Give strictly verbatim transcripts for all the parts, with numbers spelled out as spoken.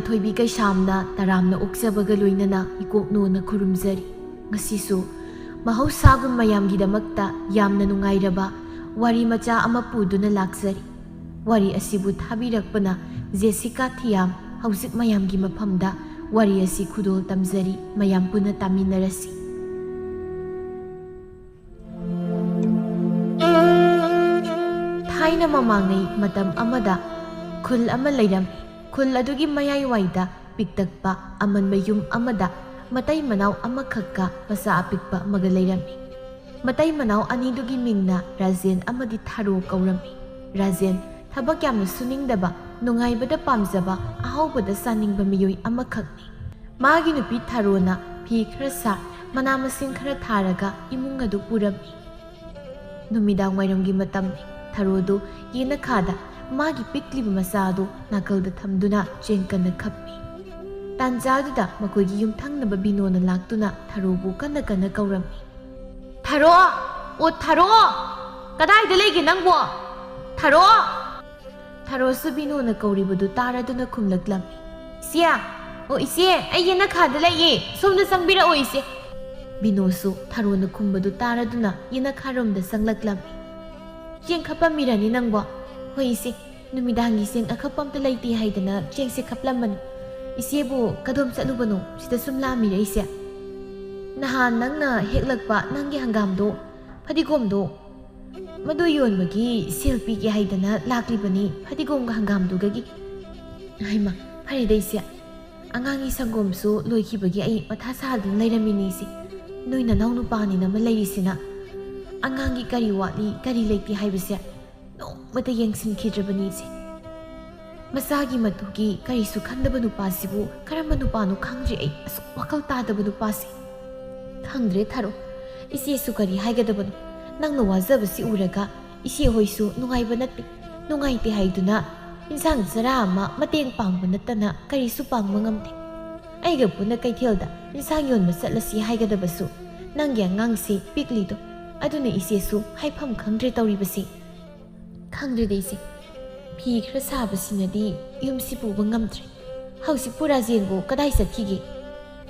ꯊꯣꯏꯕꯤ ꯀꯩꯁꯥꯝꯅ ꯇꯔꯥꯝꯅ ꯑꯣꯛꯆꯕꯒ ꯂꯣꯏꯅꯅ ꯏꯀꯣꯛꯅꯣꯅ ꯈꯨꯔꯨꯝꯖꯔꯤ꯫ ꯉꯁꯤꯁꯨ ꯃꯍꯧꯁꯥꯒꯨꯝ ꯃꯌꯥꯝꯒꯤꯗꯃꯛꯇ ꯌꯥꯝꯅ ꯅꯨꯡꯉꯥꯏꯔꯕ ꯋꯥꯔꯤ ꯃꯆꯥ ꯑꯃ ꯄꯨꯗꯨꯅ ꯂꯥꯛꯆꯔꯤ꯫ ꯋꯥꯔꯤ ꯑꯁꯤꯕꯨ ꯊꯥꯕꯤꯔꯛꯄꯅ ꯖꯦꯁꯤꯀꯥ ꯊꯤꯌꯥꯝ꯫ ꯍꯧꯖꯤꯛ ꯃꯌꯥꯝꯒꯤ ꯃꯐꯝꯗ ꯋꯥꯔꯤ ꯑꯁꯤ ꯈꯨꯗꯣꯜ ꯇꯝꯖꯔꯤ, ꯃꯌꯥꯝ ꯄꯨꯟꯅ ꯇꯥꯃꯤꯟꯅꯔꯁꯤ꯫ ꯊꯥꯏꯅ ꯃꯃꯥꯡꯉꯩ ꯃꯇꯝ ꯑꯃꯗ ꯈꯨꯜ ꯑꯃ ꯂꯩꯔꯝꯃꯤ꯫ ꯈꯨꯜ ꯑꯗꯨꯒꯤ ꯃꯌꯥꯏꯋꯥꯏꯗ ꯄꯤꯛꯇꯛꯄ ꯑꯃꯟꯕ ꯌꯨꯝ ꯑꯃꯗ ꯃꯇꯩ ꯃꯅꯥꯎ ꯑꯃꯈꯛꯀ ꯃꯆꯥ ꯑꯄꯤꯛꯄ ꯑꯃꯒ ꯂꯩꯔꯝꯃꯤ꯫ ꯃꯇꯩ ꯃꯅꯥꯎ ꯑꯅꯤꯗꯨꯒꯤ ꯃꯤꯡꯅ ꯔꯥꯖꯦꯟ ꯑꯃꯗꯤ ꯊꯥꯔꯣ ꯀꯧꯔꯝꯃꯤ꯫ ꯔꯥꯖꯦꯟ ꯊꯕꯛ ꯌꯥꯝꯅ ꯁꯨꯅꯤꯡꯗꯕ, ꯅꯨꯡꯉꯥꯏꯕꯗ ꯄꯥꯝꯖꯕ, ꯑꯍꯥꯎꯕꯗ ꯆꯥꯅꯤꯡꯕ ꯃꯤꯑꯣꯏ ꯑꯃꯈꯛꯅꯤ꯫ ꯃꯥꯒꯤ ꯅꯨꯄꯤ ꯊꯥꯔꯣꯅ ꯐꯤ ꯈꯔ ꯁꯥ, ꯃꯅꯥ ꯃꯁꯤꯡ ꯈꯔ ꯊꯥꯔꯒ ꯏꯃꯨꯡ ꯑꯗꯨ ꯄꯨꯔꯝꯃꯤ꯫ ꯅꯨꯃꯤꯗꯥꯡ ꯋꯥꯏꯔꯝꯒꯤ ꯃꯇꯝꯅꯤ꯫ ꯊꯥꯔꯣꯗꯨ ꯌꯦꯅꯈꯥꯗ ꯃꯥꯒꯤ ꯄꯤꯛꯂꯤꯕ ꯃꯆꯥ ꯑꯗꯨ ꯅꯥꯀꯜꯗ ꯊꯝꯗꯨꯅ ꯆꯦꯡ ꯀꯟꯅ ꯈꯞꯄꯤ꯫ ꯇꯥꯟꯖꯥꯗꯨꯗ ꯃꯈꯣꯏꯒꯤ ꯌꯨꯝꯊꯪꯅꯕ ꯕꯤꯅꯣꯅ ꯂꯥꯛꯇꯨꯅ ꯊꯥꯔꯣꯕꯨ ꯀꯟꯅ ꯀꯟꯅ ꯀꯧꯔꯝꯃꯤ꯫ "ꯊꯥꯔꯣ! ꯑꯣ ꯊꯥꯔꯣ! ꯀꯗꯥꯏꯗ ꯂꯩꯒꯦ ꯅꯪꯕꯣ? ꯊꯥꯔꯣ!" ꯊꯥꯔꯣꯁꯨ ꯕꯤꯅꯣꯅ ꯀꯧꯔꯤꯕꯗꯨ ꯇꯥꯔꯗꯨꯅ ꯈꯨꯝꯂꯛꯂꯝꯃꯤ꯫ "ꯏꯆꯦ! ꯑꯣ ꯏꯆꯦ, ꯑꯩ ꯌꯦꯅꯈꯥꯗ ꯂꯩꯌꯦ, ꯁꯣꯝꯗ ꯆꯪꯕꯤꯔꯛꯑꯣ ꯏꯆꯦ꯫" ꯕꯤꯅꯣꯁꯨ ꯊꯥꯔꯣꯅ ꯈꯨꯝꯕꯗꯨ ꯇꯥꯔꯗꯨꯅ ꯌꯦꯅꯈꯥꯔꯣꯝꯗ ꯆꯪꯂꯛꯂꯝꯃꯤ꯫ "ꯆꯦꯡ ꯈꯞꯄꯝꯃꯤꯔꯅꯤ ꯅꯪꯕꯣ?" "ꯍꯣꯏ ꯏꯆꯦ, ꯅꯨꯃꯤꯗꯥꯡꯒꯤ ꯆꯦꯡ ꯑꯈꯞꯄ ꯑꯝꯇ ꯂꯩꯇꯦ ꯍꯥꯏꯗꯅ ꯆꯦꯡꯁꯦ ꯈꯞꯂꯝꯕꯅꯤ꯫ ꯏꯆꯦꯕꯨ ꯀꯗꯣꯝ ꯆꯠꯂꯨꯕꯅꯣ? ꯁꯤꯗ ꯁꯨꯝ ꯂꯥꯛꯑꯝꯃꯤꯔ ꯏꯆꯦ?" "ꯅꯍꯥꯟ ꯅꯪꯅ ꯍꯦꯛꯂꯛꯄ ꯅꯪꯒꯤ ꯍꯪꯒꯥꯝꯗꯣ, ꯐꯗꯤꯒꯣꯝꯗꯣ, ꯃꯗꯨ ꯌꯣꯟꯕꯒꯤ ꯁꯦꯜ ꯄꯤꯒꯦ ꯍꯥꯏꯗꯅ ꯂꯥꯛꯂꯤꯕꯅꯤ, ꯐꯗꯤꯒꯣꯝꯒ ꯍꯪꯒꯥꯝꯗꯨꯒꯒꯤ꯫" "ꯍꯩꯃꯥ, ꯐꯔꯦꯗ ꯏꯆꯦ, ꯑꯉꯥꯡꯒꯤ ꯁꯪꯒꯣꯝꯁꯨ ꯂꯣꯏꯈꯤꯕꯒꯤ ꯑꯩ ꯃꯊꯥ ꯁꯥꯗꯨꯅ ꯂꯩꯔꯝꯃꯤꯅꯤ ꯏꯆꯦ꯫ ꯅꯣꯏ ꯅꯅꯥꯎ ꯅꯨꯄꯥꯅꯤꯅ ꯑꯃ ꯂꯩꯔꯤꯁꯤꯅ ꯑꯉꯥꯡꯒꯤ ꯀꯔꯤ ꯋꯥꯠꯂꯤ, ꯀꯔꯤ ꯂꯩꯇꯦ ꯍꯥꯏꯕꯁꯦ ꯅꯣꯡꯃꯇ ꯌꯦꯡꯁꯤꯟꯈꯤꯗ꯭ꯔꯕꯅꯤ ꯏꯆꯦ꯫ ꯃꯆꯥꯒꯤ ꯃꯇꯨꯒꯤ ꯀꯔꯤꯁꯨ ꯈꯟꯗꯕ ꯅꯨꯄꯥꯁꯤꯕꯨ ꯀꯔꯝꯕ ꯅꯨꯄꯥꯅꯣ ꯈꯪꯗ꯭ꯔꯦ ꯑꯩ, ꯑꯁꯨꯛ ꯋꯥꯈꯜ ꯇꯥꯗꯕ ꯅꯨꯄꯥꯁꯦ꯫ ꯈꯪꯗ꯭ꯔꯦ ꯊꯥꯔꯣ, ꯏꯆꯦꯁꯨ ꯀꯔꯤ ꯍꯥꯏꯒꯗꯕꯅꯣ꯫ ꯅꯪꯅ ꯋꯥꯖꯕꯁꯤ ꯎꯔꯒ ꯏꯆꯦꯍꯣꯏꯁꯨ ꯅꯨꯡꯉꯥꯏꯕ ꯅꯠꯇꯦ, ꯅꯨꯡꯉꯥꯏꯇꯦ ꯍꯥꯏꯗꯨꯅ ꯏꯟꯁꯥꯡ ꯆꯔꯥ ꯑꯃ ꯃꯇꯦꯡ ꯄꯥꯡꯕ ꯅꯠꯇꯅ ꯀꯔꯤꯁꯨ ꯄꯥꯡꯕ ꯉꯝꯗꯦ꯫ ꯑꯩꯒ ꯄꯨꯟꯅ ꯀꯩꯊꯦꯜꯗ ꯏꯟꯁꯥꯡ ꯌꯣꯟꯕ ꯆꯠꯂꯁꯤ ꯍꯥꯏꯒꯗꯕꯁꯨ ꯅꯪꯒꯤ ꯑꯉꯥꯡꯁꯤ ꯄꯤꯛꯂꯤꯗꯣ, ꯑꯗꯨꯅ ꯏꯆꯦꯁꯨ ꯍꯥꯏꯐꯝ ꯈꯪꯗ꯭ꯔꯦ ꯇꯧꯔꯤꯕꯁꯤ꯫ ꯈꯪꯗ꯭ꯔꯦꯗ ꯏꯆꯦ, ꯐꯤ ꯈꯔ ꯁꯥꯕꯁꯤꯅꯗꯤ ꯌꯨꯝꯁꯤ ꯄꯨꯕ ꯉꯝꯗ꯭ꯔꯦ꯫ "ꯍꯧꯖꯤꯛꯄꯨ ꯔꯥꯖꯦꯟꯕꯨ ꯀꯗꯥꯏ ꯆꯠꯈꯤꯒꯦ?"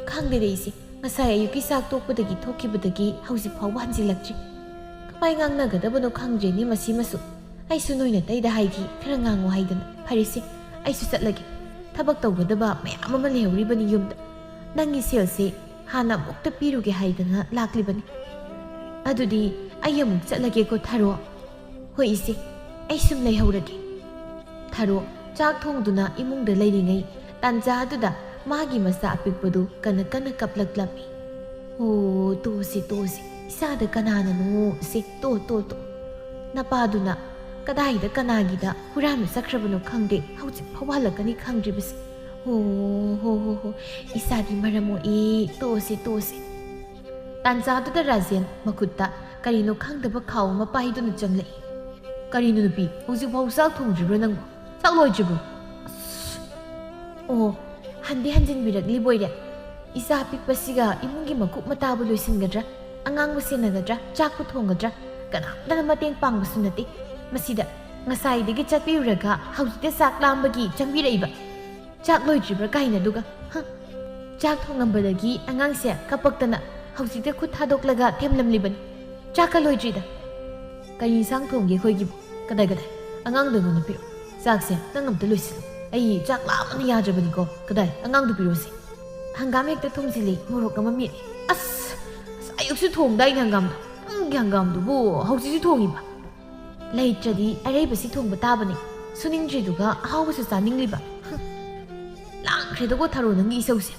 "ꯈꯪꯗꯦꯗ ꯏꯆꯦ, ꯉꯁꯥꯏ ꯑꯌꯨꯛꯀꯤ ꯆꯥꯛ ꯇꯣꯛꯄꯗꯒꯤ ꯊꯣꯛꯈꯤꯕꯗꯒꯤ ꯍꯧꯖꯤꯛ ꯐꯥꯎꯕ ꯍꯟꯖꯤꯜꯂꯛꯇ꯭ꯔꯤ꯫ ꯀꯃꯥꯏ ꯉꯥꯡꯅꯒꯗꯕꯅꯣ ꯈꯪꯗ꯭ꯔꯦꯅꯦ ꯃꯁꯤꯃꯁꯨ꯫ ꯑꯩꯁꯨ ꯅꯣꯏꯅ ꯇꯩꯗ ꯍꯥꯏꯒꯤ ꯈꯔ ꯉꯥꯡꯉꯨ ꯍꯥꯏꯗꯅ꯫ ꯐꯔꯦꯁꯦ, ꯑꯩꯁꯨ ꯆꯠꯂꯒꯦ꯫ ꯊꯕꯛ ꯇꯧꯒꯗꯕ ꯃꯌꯥꯝ ꯑꯃ ꯂꯩꯍꯧꯔꯤꯕꯅꯤ ꯌꯨꯝꯗ꯫ ꯅꯪꯒꯤ ꯁꯦꯜꯁꯦ ꯍꯥꯟꯅ ꯑꯃꯨꯛꯇ ꯄꯤꯔꯨꯒꯦ ꯍꯥꯏꯗꯅ ꯂꯥꯛꯂꯤꯕꯅꯤ꯫ ꯑꯗꯨꯗꯤ ꯑꯩ ꯑꯃꯨꯛ ꯆꯠꯂꯒꯦꯀꯣ ꯊꯔꯣ꯫ ꯍꯣꯏ ꯏꯆꯦ, ꯑꯩ ꯁꯨꯝ ꯂꯩꯍꯧꯔꯒꯦ꯫" ꯊꯔꯣ ꯆꯥꯛ ꯊꯣꯡꯗꯨꯅ ꯏꯃꯨꯡꯗ ꯂꯩꯔꯤꯉꯩ ꯇꯥꯟꯖꯥꯗꯨꯗ ꯃꯥꯒꯤ ꯃꯆꯥ ꯑꯄꯤꯛꯄꯗꯨ ꯀꯟꯅ ꯀꯟꯅ ꯀꯞꯂꯛꯂꯝꯃꯤ꯫ "ꯑꯣ, ꯇꯣꯁꯦ, ꯇꯣꯁꯦ, ꯏꯆꯥꯗ ꯀꯅꯥꯅꯅꯣ ꯁꯦ, ꯇꯣ, ꯇꯣ, ꯇꯣ꯫ ꯅꯄꯥꯗꯨꯅ ꯀꯗꯥꯏꯗ ꯀꯅꯥꯒꯤꯗ ꯍꯨꯔꯥꯟꯕ ꯆꯠꯈ꯭ꯔꯕꯅꯣ ꯈꯪꯗꯦ, ꯍꯧꯖꯤꯛ ꯐꯥꯎ ꯍꯜꯂꯛꯀꯅꯤ ꯈꯪꯗ꯭ꯔꯤꯕꯁꯦ꯫ ꯑꯣ, ꯍꯣ, ꯍꯣ, ꯍꯣ, ꯏꯆꯥꯗꯤ ꯃꯔꯝ ꯃꯣꯛꯑꯦ, ꯇꯣꯁꯦ, ꯇꯣꯁꯦ꯫" ꯇꯥꯟꯖꯥꯗꯨꯗ ꯔꯥꯖꯦꯟ ꯃꯈꯨꯠꯇ ꯀꯔꯤꯅꯣ ꯈꯪꯗꯕ ꯈꯥꯎ ꯑꯃ ꯄꯥꯏꯗꯨꯅ ꯆꯪꯂꯛꯏ꯫ "ꯀꯔꯤꯅꯣ ꯅꯨꯄꯤ, ꯍꯧꯖꯤꯛꯐꯥꯎ ꯆꯥꯛ ꯊꯣꯡꯗ꯭ꯔꯤꯕ꯭ꯔꯣ ꯅꯪꯕꯣ? ꯆꯥꯛ ꯂꯣꯏꯗ꯭ꯔꯤꯕ꯭ꯔꯣ?" "ꯑꯁ, ꯑꯣ, ꯍꯟꯗꯤ ꯍꯟꯖꯤꯟꯕꯤꯔꯛꯂꯤꯕꯣꯏꯔꯦ꯫ ꯏꯆꯥ ꯄꯤꯛꯄꯁꯤꯒ ꯏꯃꯨꯡꯒꯤ ꯃꯀꯨꯞ ꯃꯇꯥꯕꯨ ꯂꯣꯏꯁꯤꯟꯒꯗ꯭ꯔꯥ, ꯑꯉꯥꯡꯕꯨ ꯁꯦꯟꯅꯒꯗ꯭ꯔꯥ, ꯆꯥꯛꯄꯨ ꯊꯣꯡꯒꯗ꯭ꯔꯥ, ꯀꯅꯥꯝꯇꯅ ꯃꯇꯦꯡ ꯄꯥꯡꯕꯁꯨ ꯅꯠꯇꯦ꯫ ꯃꯁꯤꯗ ꯉꯁꯥꯏꯗꯒꯤ ꯆꯠꯄꯤꯔꯨꯔꯒ ꯍꯧꯖꯤꯛꯇ ꯆꯥꯛ ꯂꯥꯝꯕꯒꯤ ꯆꯪꯕꯤꯔꯛꯏꯕ꯫ ꯆꯥꯛ ꯂꯣꯏꯗ꯭ꯔꯤꯕ꯭ꯔꯥ ꯀꯥꯏꯅ, ꯑꯗꯨꯒ, ꯍ, ꯆꯥꯛ ꯊꯣꯡꯉꯝꯕꯗꯒꯤ ꯑꯉꯥꯡꯁꯦ ꯀꯞꯄꯛꯇꯅ ꯍꯧꯖꯤꯛꯇ ꯈꯨꯠ ꯊꯥꯗꯣꯛꯂꯒ ꯊꯦꯝꯂꯝꯂꯤꯕꯅꯤ꯫ ꯆꯥꯛꯀ ꯂꯣꯏꯗ꯭ꯔꯤꯗ꯫ ꯀꯔꯤ ꯏꯟꯁꯥꯡ ꯊꯣꯡꯒꯦ ꯑꯩꯈꯣꯏꯒꯤꯕꯨ? ꯀꯗꯥꯏ, ꯀꯗꯥꯏ? ꯑꯉꯥꯡꯗꯣ ꯑꯩꯉꯣꯟꯗ ꯄꯤꯔꯛꯑꯣ꯫ ꯆꯥꯛꯁꯦ ꯅꯪ ꯑꯝꯇ ꯂꯣꯏꯁꯤꯜꯂꯨ꯫ ꯑꯩ ꯆꯥꯛ ꯂꯥꯝꯕꯅ ꯌꯥꯗ꯭ꯔꯕꯅꯤꯀꯣ꯫ ꯀꯗꯥꯏ? ꯑꯉꯥꯡꯗꯣ ꯄꯤꯔꯛꯑꯣꯁꯦ꯫ ꯍꯪꯒꯥꯝ ꯍꯦꯛꯇ ꯊꯣꯡꯖꯤꯜꯂꯤ, ꯃꯣꯔꯣꯛ ꯑꯃ ꯃꯦꯠꯂꯤ꯫ ꯑꯁ, ꯑꯁ, ꯑꯌꯨꯛꯁꯨ ꯊꯣꯡꯗꯥꯏꯅꯦ ꯍꯪꯒꯥꯝꯗꯣ? ꯅꯪꯒꯤ ꯍꯪꯒꯥꯝꯗꯨꯕꯨ ꯍꯧꯖꯤꯛꯁꯨ ꯊꯣꯡꯉꯤꯕ? ꯂꯩꯇ꯭ꯔꯗꯤ ꯑꯔꯩꯕꯁꯤ ꯊꯣꯡꯕ ꯇꯥꯕꯅꯤ꯫ ꯁꯨꯅꯤꯡꯗ꯭ꯔꯤꯗꯨꯒ ꯑꯍꯥꯎꯕꯁꯨ ꯆꯥꯅꯤꯡꯂꯤꯕ꯫ ꯍꯨꯝ꯫ ꯂꯥꯡꯈ꯭ꯔꯦꯗꯀꯣ ꯊꯔꯣ ꯅꯪꯒꯤ ꯏꯁꯧꯁꯦ꯫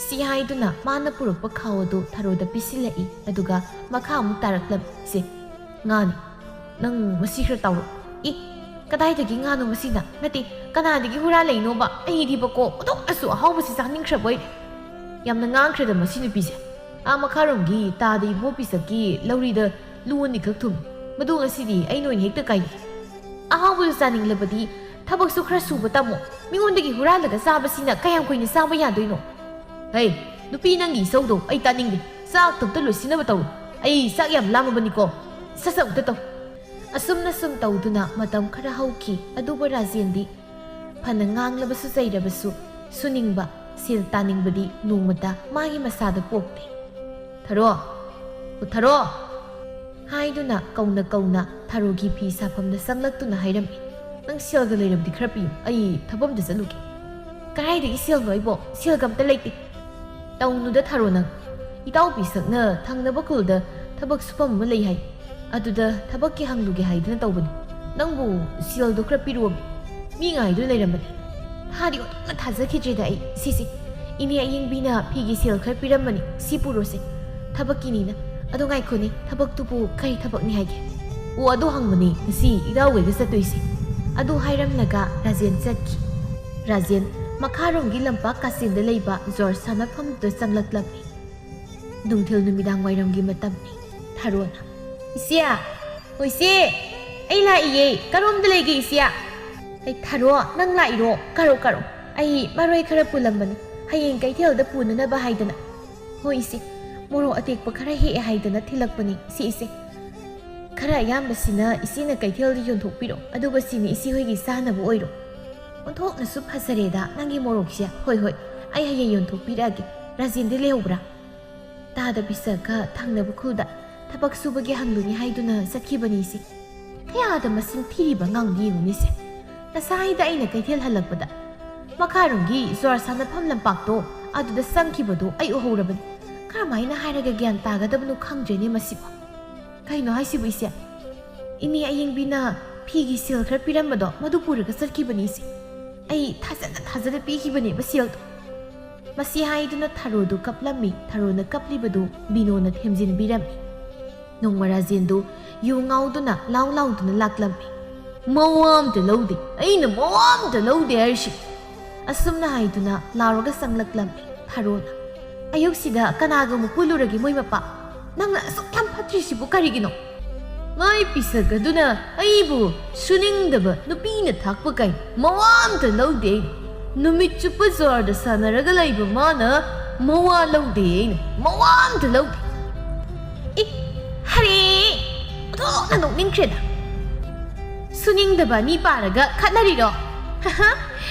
ꯁꯤ ꯍꯥꯏꯗꯨꯅ ꯃꯥꯅ ꯄꯨꯔꯛꯄ ꯈꯥꯎ ꯑꯗꯨ ꯊꯔꯣꯗ ꯄꯤꯁꯤꯜꯂꯛꯏ, ꯑꯗꯨꯒ ꯃꯈꯥ ꯑꯃꯨꯛ ꯇꯥꯔꯛꯂꯝꯃꯤ꯫ "ꯁꯦ, ꯉꯥꯅꯤ꯫ ꯅꯪ ꯃꯁꯤ ꯈꯔ ꯇꯧꯔꯣ꯫" "ꯏ, ꯀꯗꯥꯏꯗꯒꯤ ꯉꯥꯅꯣ ꯃꯁꯤꯅ? ꯅꯠꯇꯦ, ꯀꯅꯥꯗꯒꯤ ꯍꯨꯔꯥꯜꯂꯛꯏꯅꯣꯕ? ꯑꯩꯗꯤꯕꯀꯣ ꯑꯣꯟꯊꯣꯛꯅꯁꯨ ꯑꯍꯥꯎꯕꯁꯤ ꯆꯥꯅꯤꯡꯈ꯭ꯔꯕꯣꯏ꯫" "ꯌꯥꯝꯅ ꯉꯥꯡꯈ꯭ꯔꯦꯗ ꯃꯁꯤ ꯅꯨꯄꯤꯁꯦ꯫ ꯑꯥ ꯃꯈꯥꯔꯣꯝꯒꯤ ꯇꯥꯗ ꯏꯕꯣ ꯄꯤꯁꯛꯀꯤ ꯂꯧꯔꯤꯗ ꯂꯨ ꯑꯅꯤꯈꯛ ꯊꯨꯝꯃꯤ꯫ ꯃꯗꯨ ꯉꯁꯤꯗꯤ ꯑꯩꯅ ꯑꯣꯏꯅ ꯍꯦꯛꯇ ꯀꯥꯏꯒꯦ꯫ ꯑꯍꯥꯎꯕꯗꯨ ꯆꯥꯅꯤꯡꯂꯕꯗꯤ ꯊꯕꯛꯁꯨ ꯈꯔ ꯁꯨꯕ ꯇꯝꯃꯣ꯫ ꯃꯤꯉꯣꯟꯗꯒꯤ ꯍꯨꯔꯥꯜꯂꯒ ꯆꯥꯕꯁꯤꯅ ꯀꯌꯥꯝ ꯀꯨꯏꯅ ꯆꯥꯕ ꯌꯥꯗꯣꯏꯅꯣ?" "ꯍꯩ, ꯅꯨꯄꯤ ꯅꯪꯒꯤ ꯏꯁꯧꯗꯣ ꯑꯩ ꯇꯥꯅꯤꯡꯗꯦ꯫ ꯆꯥꯛꯇꯣ ꯑꯝꯇ ꯂꯣꯏꯁꯤꯟꯅꯕ ꯇꯧꯔꯣ꯫ ꯑꯩ ꯆꯥꯛ ꯌꯥꯝ ꯂꯥꯝꯃꯕꯅꯤꯀꯣ꯫ ꯁꯠ ꯁꯠ ꯑꯝꯇ ꯇꯧ꯫" ꯑꯁꯨꯝꯅ ꯁꯨꯝ ꯇꯧꯗꯨꯅ ꯃꯇꯝ ꯈꯔ ꯍꯧꯈꯤ꯫ ꯑꯗꯨꯕꯨ ꯔꯥꯖꯦꯟꯗꯤ ꯐꯅ ꯉꯥꯡꯂꯕꯁꯨ ꯆꯩꯔꯕꯁꯨ ꯁꯨꯅꯤꯡꯕ, ꯁꯦꯜ ꯇꯥꯅꯤꯡꯕꯗꯤ ꯅꯣꯡꯃꯇ ꯃꯥꯒꯤ ꯃꯁꯥꯗ ꯄꯣꯛꯇꯦ꯫ "ꯊꯔꯣ, ꯑꯣ ꯊꯔꯣ!" ꯍꯥꯏꯗꯨꯅ ꯀꯧꯅ ꯀꯧꯅ ꯊꯔꯣꯒꯤ ꯐꯤ ꯁꯥꯐꯝꯗ ꯆꯪꯂꯛꯇꯨꯅ ꯍꯥꯏꯔꯝꯃꯤ꯫ "ꯅꯪ ꯁꯦꯜꯒ ꯂꯩꯔꯕꯗꯤ ꯈꯔ ꯄꯤꯌꯨ, ꯑꯩ ꯊꯕꯛ ꯑꯝꯇ ꯆꯠꯂꯨꯒꯦ꯫" "ꯀꯗꯥꯏꯗꯒꯤ ꯁꯦꯜꯅꯣ ꯑꯩꯕꯣ? ꯁꯦꯜꯒ ꯑꯝꯇ ꯂꯩꯇꯦ꯫" "ꯇꯧꯅꯨꯗ ꯊꯔꯣ ꯅꯪ꯫ ꯏꯇꯥꯎ ꯄꯤꯁꯛꯅ ꯊꯪꯅꯕ ꯈꯨꯜꯗ ꯊꯕꯛ ꯁꯨꯐꯝ ꯑꯃ ꯂꯩ ꯍꯥꯏ꯫ ꯑꯗꯨꯗ ꯊꯕꯛꯀꯤ ꯍꯪꯂꯨꯒꯦ ꯍꯥꯏꯗꯨꯅ ꯇꯧꯕꯅꯤ꯫ ꯅꯪꯕꯨ ꯁꯦꯜꯗꯣ ꯈꯔ ꯄꯤꯔꯛꯑꯣ꯫ ꯃꯤ ꯉꯥꯏꯗꯨꯅ ꯂꯩꯔꯝꯕꯅꯤ꯫" ꯊꯥꯗꯤ ꯑꯣꯟꯊꯣꯛꯅ ꯊꯥꯖꯈꯤꯗ꯭ꯔꯦꯗ ꯑꯩ꯫ "ꯁꯤꯁꯤ, ꯏꯅꯦ ꯑꯌꯤꯡꯕꯤꯅ ꯐꯤꯒꯤ ꯁꯦꯜ ꯈꯔ ꯄꯤꯔꯝꯕꯅꯤ, ꯁꯤ ꯄꯨꯔꯣꯁꯦ꯫ ꯊꯕꯛꯀꯤꯅꯤꯅ꯫ ꯑꯗꯣ ꯉꯥꯏꯈꯣꯅꯦ, ꯊꯕꯛꯇꯨꯕꯨ ꯀꯔꯤ ꯊꯕꯛꯅꯤ ꯍꯥꯏꯒꯦ?" "ꯑꯣ, ꯑꯗꯨ ꯍꯪꯕꯅꯤ ꯉꯁꯤ ꯏꯇꯥꯎꯈꯩꯒ ꯆꯠꯇꯣꯏꯁꯦ꯫" ꯑꯗꯨ ꯍꯥꯏꯔꯝꯂꯒ ꯔꯥꯖꯦꯟ ꯆꯠꯈꯤ꯫ ꯔꯥꯖꯦꯟ ꯃꯈꯥꯔꯣꯝꯒꯤ ꯂꯝꯄꯥꯛ ꯀꯥꯆꯤꯟꯗ ꯂꯩꯕ ꯖ꯭ꯋꯥꯔ ꯁꯥꯟꯅꯐꯝꯗꯨꯗ ꯆꯪꯂꯛꯂꯝꯃꯤ꯫ ꯅꯨꯡꯊꯤꯜ ꯅꯨꯃꯤꯗꯥꯡ ꯋꯥꯏꯔꯝꯒꯤ ꯃꯇꯝꯅꯤ꯫ ꯊꯔꯣꯅ, "ꯏꯆꯦ! ꯑꯣ ꯏꯆꯦ! ꯑꯩ ꯂꯥꯛꯏꯌꯦ꯫ ꯀꯔꯣꯝꯗ ꯂꯩꯒꯦ ꯏꯆꯦ?" "ꯑꯩ ꯊꯔꯣ, ꯅꯪ ꯂꯥꯛꯏꯔꯣ? ꯀꯥꯔꯣ, ꯀꯥꯔꯣ꯫ ꯑꯩ ꯃꯔꯣꯏ ꯈꯔ ꯄꯨꯜꯂꯝꯕꯅꯤ, ꯍꯌꯦꯡ ꯀꯩꯊꯦꯜꯗ ꯄꯨꯅꯅꯕ ꯍꯥꯏꯗꯅ꯫" "ꯍꯣꯏ ꯏꯆꯦ, ꯃꯣꯔꯣꯛ ꯑꯇꯦꯛꯄ ꯈꯔ ꯍꯦꯛꯑꯦ ꯍꯥꯏꯗꯅ ꯊꯤꯜꯂꯛꯄꯅꯤ ꯁꯤ ꯏꯆꯦ꯫ ꯈꯔ ꯑꯌꯥꯝꯕꯁꯤꯅ ꯏꯆꯦꯅ ꯀꯩꯊꯦꯜꯗ ꯌꯣꯟꯊꯣꯛꯄꯤꯔꯣ, ꯑꯗꯨꯒ ꯁꯤꯅ ꯏꯆꯦ ꯍꯣꯏꯒꯤ ꯆꯥꯅꯕ ꯑꯣꯏꯔꯣ꯫" "ꯑꯣꯟꯊꯣꯛꯅꯁꯨ ꯐꯖꯔꯦꯗ ꯅꯪꯒꯤ ꯃꯣꯔꯣꯛꯁꯦ꯫ ꯍꯣꯏ, ꯍꯣꯏ, ꯑꯩ ꯍꯌꯦꯡ ꯌꯣꯟꯊꯣꯛꯄꯤꯔꯛꯑꯒꯦ꯫ ꯔꯥꯖꯦꯟꯗꯤ ꯂꯩꯍꯧꯕ꯭ꯔꯥ?" "ꯇꯥꯗ ꯄꯤꯁꯛꯀ ꯊꯪꯅꯕ ꯈꯨꯜꯗ ꯊꯕꯛ ꯁꯨꯕꯒꯤ ꯍꯪꯂꯨꯅꯤ ꯍꯥꯏꯗꯨꯅ ꯆꯠꯈꯤꯕꯅꯤ ꯏꯆꯦ꯫ ꯀꯌꯥꯗ ꯃꯁꯤꯡ ꯊꯤꯔꯤꯕ ꯑꯉꯥꯡꯅꯤ ꯌꯦꯡꯉꯨꯅꯦ ꯏꯆꯦ꯫ ꯉꯁꯥꯏꯗ ꯑꯩꯅ ꯀꯩꯊꯦꯜ ꯍꯜꯂꯛꯄꯗ ꯃꯈꯥꯔꯣꯝꯒꯤ ꯖ꯭ꯋꯥꯔ ꯁꯥꯟꯅꯐꯝ ꯂꯝꯄꯥꯛꯇꯣ ꯑꯗꯨꯗ ꯆꯪꯈꯤꯕꯗꯣ ꯑꯩ ꯎꯍꯧꯔꯕꯅꯤ꯫ ꯀꯔꯝꯍꯥꯏꯅ ꯍꯥꯏꯔꯒ ꯒ꯭ꯌꯥꯟ ꯇꯥꯒꯗꯕꯅꯣ ꯈꯪꯗ꯭ꯔꯦꯅꯦ ꯃꯁꯤꯕꯨ꯫ ꯀꯩꯅꯣ ꯍꯥꯏꯁꯤꯕꯨ ꯏꯆꯦ? ꯏꯅꯦ ꯑꯌꯤꯡꯕꯤꯅ ꯐꯤꯒꯤ ꯁꯦꯜ ꯈꯔ ꯄꯤꯔꯝꯕꯗꯣ ꯃꯗꯨ ꯄꯨꯔꯒ ꯆꯠꯈꯤꯕꯅꯤ ꯏꯆꯦ꯫ ꯑꯩ ꯊꯥꯖꯗ ꯊꯥꯖꯗ ꯄꯤꯈꯤꯕꯅꯦꯕ ꯁꯦꯜꯗꯣ꯫" ꯃꯁꯤ ꯍꯥꯏꯗꯨꯅ ꯊꯔꯣꯗꯨ ꯀꯞꯂꯝꯃꯤ꯫ ꯊꯔꯣꯅ ꯀꯞꯂꯤꯕꯗꯨ ꯕꯤꯅꯣꯅ ꯊꯦꯝꯖꯤꯟꯕꯤꯔꯝꯃꯤ꯫ ꯅꯣꯡꯃ ꯔꯥꯖꯦꯟꯗꯨ ꯌꯨ ꯉꯥꯎꯗꯨꯅ ꯂꯥꯎ ꯂꯥꯎꯗꯨꯅ ꯂꯥꯛꯂꯝꯃꯤ꯫ "ꯃꯋꯥ ꯑꯝꯇ ꯂꯧꯗꯦ, ꯑꯩꯅ ꯃꯋꯥ ꯑꯝꯇ ꯂꯧꯗꯦ ꯍꯥꯏꯔꯤꯁꯤ꯫" ꯑꯁꯨꯝꯅ ꯍꯥꯏꯗꯨꯅ ꯂꯥꯎꯔꯒ ꯆꯪꯂꯛꯂꯝꯃꯤ ꯊꯔꯣꯅ꯫ "ꯑꯌꯨꯛꯁꯤꯗ ꯀꯅꯥꯒ ꯑꯃꯨꯛ ꯄꯨꯜꯂꯨꯔꯒꯦ ꯃꯣꯏ ꯃꯄꯥ? ꯅꯪꯅ ꯑꯁꯨꯛ ꯌꯥꯝ ꯐꯠꯇ꯭ꯔꯤꯁꯤꯕꯨ ꯀꯔꯤꯒꯤꯅꯣ?" "ꯃꯥꯏ ꯄꯤꯁꯛ ꯑꯗꯨꯅ ꯑꯩꯕꯨ ꯁꯨꯅꯤꯡꯗꯕ ꯅꯨꯄꯤꯅ ꯊꯥꯛꯄ ꯀꯥꯏ ꯃꯋꯥ ꯑꯝꯇ ꯂꯧꯗꯦ ꯑꯩꯅ꯫ ꯅꯨꯃꯤꯠ ꯆꯨꯞꯄ ꯖ꯭ꯋꯥꯔꯗ ꯁꯥꯟꯅꯔꯒ ꯂꯩꯕ ꯃꯥꯅ ꯃꯋꯥ ꯂꯧꯗꯦ ꯑꯩꯅ, ꯃꯋꯥ ꯑꯝꯇ ꯂꯧꯗꯦ꯫" "ꯑꯦ, ꯍꯔꯦ! ꯑꯣꯟꯊꯣꯛꯅ ꯅꯣꯛꯅꯤꯡꯈ꯭ꯔꯦꯗ꯫ ꯁꯨꯅꯤꯡꯗꯕ ꯑꯅꯤ ꯄꯥꯔꯒ ꯈꯠꯅꯔꯤꯔꯣ? ꯍꯍ,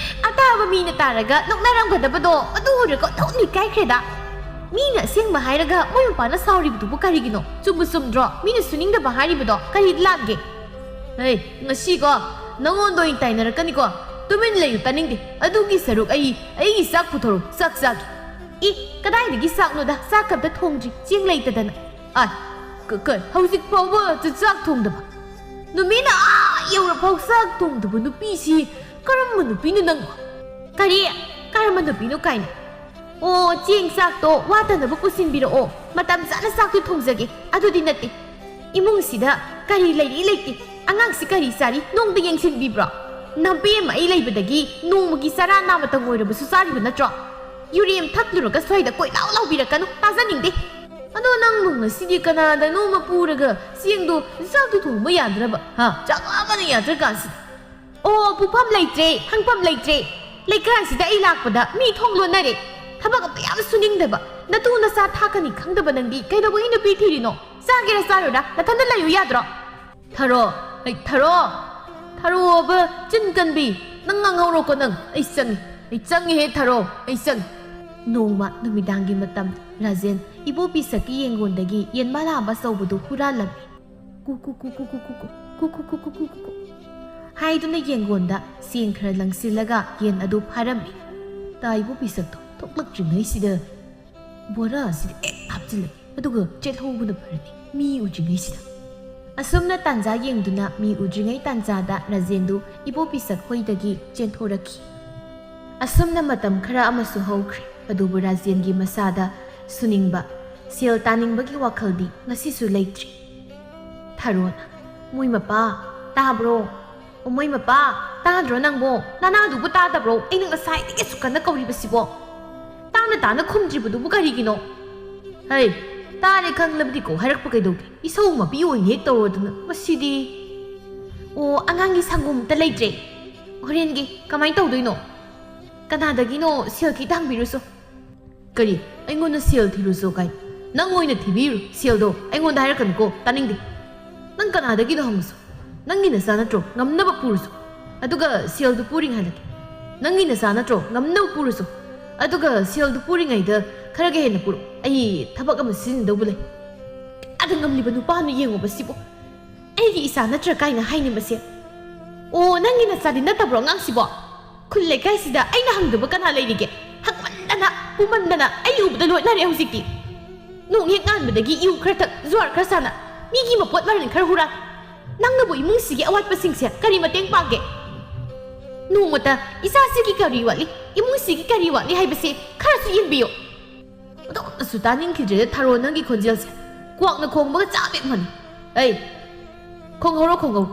ꯇꯥꯕ ꯃꯤꯅ ꯇꯥꯔꯒ ꯅꯣꯛꯅꯔꯝꯒꯗꯕꯗꯣ ꯑꯗꯨ ꯎꯔꯒ ꯑꯣꯟꯊꯣꯛꯅ ꯏꯀꯥꯏꯈ꯭ꯔꯦꯗ꯫ ꯃꯤꯅ ꯑꯁꯦꯡꯕ ꯍꯥꯏꯔꯒ ꯃꯣꯏ ꯃꯄꯥꯅ ꯁꯥꯎꯔꯤꯕꯗꯨꯕꯨ ꯀꯔꯤꯒꯤꯅꯣ? ꯆꯨꯝꯕꯨ ꯆꯨꯝꯗ꯭ꯔꯣ? ꯃꯤꯅ ꯁꯨꯅꯤꯡꯗꯕ ꯍꯥꯏꯔꯤꯕꯗꯣ ꯀꯔꯤ ꯂꯥꯟꯒꯦ? ꯍꯩ, ꯉꯁꯤꯀꯣ ꯅꯉꯣꯟꯗ ꯑꯣꯏꯅ ꯇꯥꯏꯅꯔꯛꯀꯅꯤꯀꯣ꯫ ꯇꯨꯃꯤꯟ ꯂꯩꯌꯨ, ꯇꯥꯅꯤꯡꯗꯦ꯫ ꯑꯗꯨꯒꯤ ꯁꯔꯨꯛ ꯑꯩ, ꯑꯩꯒꯤ ꯆꯥꯛ ꯄꯨꯊꯣꯔꯛꯎ, ꯆꯥꯛ ꯆꯥꯒꯦ꯫ ꯏ, ꯀꯗꯥꯏꯗꯒꯤ ꯆꯥꯛꯅꯣꯗ? ꯆꯥꯛ ꯑꯝꯇ ꯊꯣꯡꯗ꯭ꯔꯤ, ꯆꯦꯡ ꯂꯩꯇꯗꯅ꯫ ꯑꯥꯏ, ꯀ-, ꯀ-, ꯍꯧꯖꯤꯛ ꯐꯥꯎꯕ ꯆ-, ꯆꯥꯛ ꯊꯣꯡꯗꯕ? ꯅꯨꯃꯤꯠꯅ ꯑꯥ ꯌꯧꯔꯐꯥꯎ ꯆꯥꯛ ꯊꯣꯡꯗꯕ ꯅꯨꯄꯤꯁꯤ ꯀꯔꯝꯕ ꯅꯨꯄꯤꯅꯣ ꯅꯪ? ꯀꯔꯤ? ꯀꯔꯝꯕ ꯅꯨꯄꯤꯅꯣ ꯀꯥꯏꯅ? ꯑꯣ, ꯆꯦꯡ ꯆꯥꯛꯇꯣ ꯋꯥꯠꯇꯅꯕ ꯄꯨꯁꯤꯟꯕꯤꯔꯛꯑꯣ꯫ ꯃꯇꯝ ꯆꯥꯅ ꯆꯥꯛꯇꯨ ꯊꯣꯡꯖꯒꯦ꯫ ꯑꯗꯨꯗꯤ ꯅꯠꯇꯦ꯫ ꯏꯃꯨꯡꯁꯤꯗ ꯀꯔꯤ ꯂꯩꯔꯤ ꯂꯩꯇꯦ, ꯑꯉꯥꯡꯁꯤ ꯀꯔꯤ ꯆꯥꯔꯤ ꯅꯣꯡꯗ ꯌꯦꯡꯁꯤꯟꯕꯤꯕ꯭ꯔꯣ? ꯅꯥꯄꯤ ꯑꯃ ꯑꯩ ꯂꯩꯕꯗꯒꯤ ꯅꯣꯡꯃꯒꯤ ꯆꯔꯥ ꯅꯥꯃꯇꯪ ꯑꯣꯏꯔꯕꯁꯨ ꯆꯥꯔꯤꯕ ꯅꯠꯇ꯭ꯔꯣ? ꯌꯨꯔꯦꯝ ꯊꯛꯂꯨꯔꯒ ꯁ꯭ꯋꯥꯏꯗ ꯀꯣꯏꯂꯥꯎ ꯂꯥꯎꯕꯤꯔꯛꯀꯅꯨ, ꯇꯥꯖꯅꯤꯡꯗꯦ꯫ ꯑꯗꯣ ꯅꯪꯕꯨ ꯉꯁꯤꯗꯤ ꯀꯅꯥꯗꯅꯣꯃ ꯄꯨꯔꯒ ꯆꯦꯡꯗꯣ ꯆꯥꯛꯇꯨ ꯊꯣꯡꯕ ꯌꯥꯗ꯭ꯔꯕ? ꯍꯥ? ꯆꯥꯛ ꯂꯥꯝꯕꯅ ꯌꯥꯗ꯭ꯔꯀꯥꯟꯁꯤꯗ꯫ ꯑꯣ, ꯄꯨꯐꯝ ꯂꯩꯇ꯭ꯔꯦ, ꯍꯪꯐꯝ ꯂꯩꯇ꯭ꯔꯦ꯫ ꯂꯩꯀꯥꯏꯁꯤꯗ ꯑꯩ ꯂꯥꯛꯄꯗ ꯃꯤ ꯊꯣꯡ ꯂꯣꯟꯅꯔꯦ꯫ ꯊꯕꯛ ꯑꯝꯇ ꯌꯥꯝ ꯁꯨꯅꯤꯡꯗꯕ, ꯅꯇꯨ ꯅꯆꯥ ꯊꯥꯛꯀꯅꯤ ꯈꯪꯗꯕ ꯅꯪꯗꯤ ꯀꯩꯗꯧꯕꯒꯤ ꯅꯨꯄꯤ ꯊꯤꯔꯤꯅꯣ? ꯆꯥꯒꯦꯔꯥ ꯆꯥꯔꯣꯏꯔꯥ ꯅꯊꯟꯗ ꯂꯩꯌꯨ ꯌꯥꯗ꯭ꯔꯣ? ꯊꯔꯣ, ꯑꯩ ꯊꯔꯣ, ꯊꯔꯣꯕ ꯆꯤꯟ ꯀꯟꯕꯤ, ꯅꯪ ꯉꯥꯡꯍꯧꯔꯣꯀꯣ ꯅꯪ꯫ ꯑꯩ ꯆꯪꯉꯤ, ꯑꯩ ꯆꯪꯉꯤꯍꯦ ꯊꯔꯣ, ꯑꯩ ꯆꯪꯉꯤ꯫ ꯅꯣꯡꯃ ꯅꯨꯃꯤꯗꯥꯡꯒꯤ ꯃꯇꯝ ꯔꯥꯖꯦꯟ ꯏꯕꯣ ꯄꯤꯁꯛꯀꯤ ꯌꯦꯡꯒꯣꯟꯗꯒꯤ ꯌꯦꯟ ꯃꯅꯥ ꯑꯃ ꯑꯆꯧꯕꯗꯨ ꯍꯨꯔꯥꯜꯂꯝꯃꯤ꯫ ꯀꯨ ꯀꯨ ꯀꯨ ꯀꯨ ꯀꯨ ꯀꯨ ꯀꯨ ꯀꯨ ꯀꯨ ꯀꯨ ꯀꯨ ꯀꯨ ꯀꯨ ꯍꯥꯏꯗꯨꯅ ꯌꯦꯡꯒꯣꯟꯗ ꯁꯦꯟ ꯈꯔ ꯂꯪꯁꯤꯜꯂꯒ ꯌꯦꯟ ꯑꯗꯨ ꯐꯥꯔꯝꯃꯤ꯫ ꯇꯥ ꯏꯕꯣ ꯄꯤꯁꯛꯇꯣ ꯊꯣꯛꯂꯛꯇ꯭ꯔꯤꯉꯩꯁꯤꯗ ꯕꯣꯔꯥ ꯑꯁꯤꯗ ꯍꯦꯛ ꯍꯥꯞꯆꯤꯜꯂꯒꯦ, ꯑꯗꯨꯒ ꯆꯦꯜꯍꯧꯕꯅ ꯐꯔꯅꯤ, ꯃꯤ ꯎꯗ꯭ꯔꯤꯉꯩꯁꯤꯗ꯫ ꯑꯁꯨꯝꯅ ꯇꯥꯟꯖꯥ ꯌꯦꯡꯗꯨꯅ ꯃꯤ ꯎꯗ꯭ꯔꯤꯉꯩ ꯇꯥꯟꯖꯥꯗ ꯔꯥꯖꯦꯟꯗꯨ ꯏꯕꯣ ꯄꯤꯁꯛ ꯍꯣꯏꯗꯒꯤ ꯆꯦꯟꯊꯣꯔꯛꯈꯤ꯫ ꯑꯁꯨꯝꯅ ꯃꯇꯝ ꯈꯔ ꯑꯃꯁꯨ ꯍꯧꯈ꯭ꯔꯦ, ꯑꯗꯨꯕꯨ ꯔꯥꯖꯦꯟꯒꯤ ꯃꯁꯥꯗ ꯁꯨꯅꯤꯡꯕ, ꯁꯦꯜ ꯇꯥꯅꯤꯡꯕꯒꯤ ꯋꯥꯈꯜꯗꯤ ꯉꯁꯤꯁꯨ ꯂꯩꯇ꯭ꯔꯤ꯫ ꯊꯔꯣꯅ, "ꯃꯣꯏ ꯃꯄꯥ, ꯇꯥꯕ꯭ꯔꯣ? ꯑꯣ, ꯃꯣꯏ ꯃꯄꯥ, ꯇꯥꯗ꯭ꯔꯣ ꯅꯪꯕꯣ? ꯅꯅꯥꯗꯨꯕꯨ ꯇꯥꯗꯕ꯭ꯔꯣ? ꯑꯩꯅ ꯉꯁꯥꯏꯗꯒꯤ ꯑꯁꯨꯛ ꯀꯟꯅ ꯀꯧꯔꯤꯕꯁꯤꯕꯣ? ꯇꯥꯅ ꯇꯥꯅ ꯈꯨꯝꯗ꯭ꯔꯤꯕꯗꯨꯕꯨ ꯀꯔꯤꯒꯤꯅꯣ?" "ꯍꯩ, ꯇꯥꯔꯦ ꯈꯪꯂꯕꯗꯤꯀꯣ ꯍꯥꯏꯔꯛꯄ ꯀꯩꯗꯧꯒꯦ? ꯏꯁꯧ ꯃꯄꯤ ꯑꯣꯏꯅ ꯍꯦꯛ ꯇꯧꯔꯗꯅ ꯃꯁꯤꯗꯤ꯫ ꯑꯣ, ꯑꯉꯥꯡꯒꯤ ꯁꯪꯒꯣꯝ ꯑꯝꯇ ꯂꯩꯇ꯭ꯔꯦ꯫ ꯍꯣꯔꯦꯟꯒꯤ ꯀꯃꯥꯏꯅ ꯇꯧꯗꯣꯏꯅꯣ? ꯀꯅꯥꯗꯒꯤꯅꯣ ꯁꯦꯜ ꯈꯤꯇ ꯍꯪꯕꯤꯔꯨꯁꯣ꯫" "ꯀꯔꯤ? ꯑꯩꯉꯣꯟꯗ ꯁꯦꯜ ꯊꯤꯔꯨꯁꯣ ꯀꯥꯏ? ꯅꯪ ꯑꯣꯏꯅ ꯊꯤꯕꯤꯔꯨ ꯁꯦꯜꯗꯣ꯫ ꯑꯩꯉꯣꯟꯗ ꯍꯥꯏꯔꯛꯀꯅꯨꯀꯣ, ꯇꯥꯅꯤꯡꯗꯦ꯫ ꯅꯪ ꯀꯅꯥꯗꯒꯤꯅꯣ ꯍꯪꯉꯨꯁꯣ꯫ ꯅꯪꯒꯤ ꯅꯆꯥ ꯅꯠꯇ꯭ꯔꯣ? ꯉꯝꯅꯕ ꯄꯨꯔꯨꯁꯣ꯫ ꯑꯗꯨꯒ ꯁꯦꯜꯗꯨ ꯄꯨꯔꯤꯉꯩ ꯍꯜꯂꯛꯀꯦ꯫" "ꯅꯪꯒꯤ ꯅꯆꯥ ꯅꯠꯇ꯭ꯔꯣ? ꯉꯝꯅꯕ ꯄꯨꯔꯨꯁꯨ꯫ ꯑꯗꯨꯒ ꯁꯦꯜꯗꯨ ꯄꯨꯔꯤꯉꯩꯗ ꯈꯔꯒ ꯍꯦꯟꯅ ꯄꯨꯔꯛꯎ꯫ ꯑꯩ ꯊꯕꯛ ꯑꯃ ꯁꯤꯖꯤꯟꯅꯗꯧꯕ ꯂꯩ꯫" ꯑꯗ ꯉꯝꯂꯤꯕ ꯅꯨꯄꯥꯅ ꯌꯦꯡꯉꯨꯕ ꯁꯤꯕꯨ꯫ "ꯑꯩꯒꯤ ꯏꯆꯥ ꯅꯠꯇ꯭ꯔꯥ ꯀꯥꯏꯅ ꯍꯥꯏꯅꯤ ꯃꯁꯦ?" "ꯑꯣ, ꯅꯪꯒꯤ ꯅꯆꯥꯗꯤ ꯅꯠꯇꯕ꯭ꯔꯣ ꯑꯉꯥꯡꯁꯤꯕꯣ? ꯈꯨꯜ ꯂꯩꯀꯥꯏꯁꯤꯗ ꯑꯩꯅ ꯍꯪꯗꯕ ꯀꯅꯥ ꯂꯩꯔꯤꯒꯦ? ꯍꯪꯃꯟꯗꯅ, ꯄꯨꯃꯟꯗꯅ ꯑꯩ ꯎꯕꯗ ꯂꯣꯏꯅꯔꯦ ꯍꯧꯖꯤꯛꯇꯤ꯫ ꯅꯣꯡ ꯍꯦꯛ ꯉꯥꯟꯕꯗꯒꯤ ꯏꯎ ꯈꯔ ꯊꯛ, ꯖꯨꯋꯥꯔ ꯈꯔ ꯁꯥꯟꯅ, ꯃꯤꯒꯤ ꯃꯄꯣꯠ ꯃꯔꯟ ꯈꯔ ꯍꯨꯔꯥꯟ꯫ ꯅꯪꯅꯕꯨ ꯏꯃꯨꯡꯁꯤꯒꯤ ꯑꯋꯥꯠꯄꯁꯤꯡꯁꯦ ꯀꯔꯤ ꯃꯇꯦꯡ ꯄꯥꯡꯒꯦ? ꯅꯣꯡꯃꯇ ꯏꯆꯥꯁꯤꯒꯤ ꯀꯔꯤ ꯋꯥꯠꯂꯤ, ꯏꯃꯨꯡꯁꯤꯒꯤ ꯀꯔꯤ ꯋꯥꯠꯂꯤ ꯍꯥꯏꯕꯁꯤ ꯈꯔꯁꯨ ꯌꯦꯡꯕꯤꯌꯨ꯫" ꯑꯗꯣꯝꯇꯁꯨ ꯇꯥꯅꯤꯡꯈꯤꯗ꯭ꯔꯦꯗ ꯊꯔꯣ, ꯅꯪꯒꯤ ꯈꯣꯟꯖꯦꯜꯁꯦ ꯀ꯭ꯋꯥꯛꯅ ꯈꯣꯡꯕꯒ ꯆꯞ ꯍꯦꯛ ꯃꯥꯟꯅꯩ꯫ ꯑꯩ, ꯈꯣꯡꯍꯧꯔꯣ, ꯈꯣꯡꯍꯧꯔꯣ꯫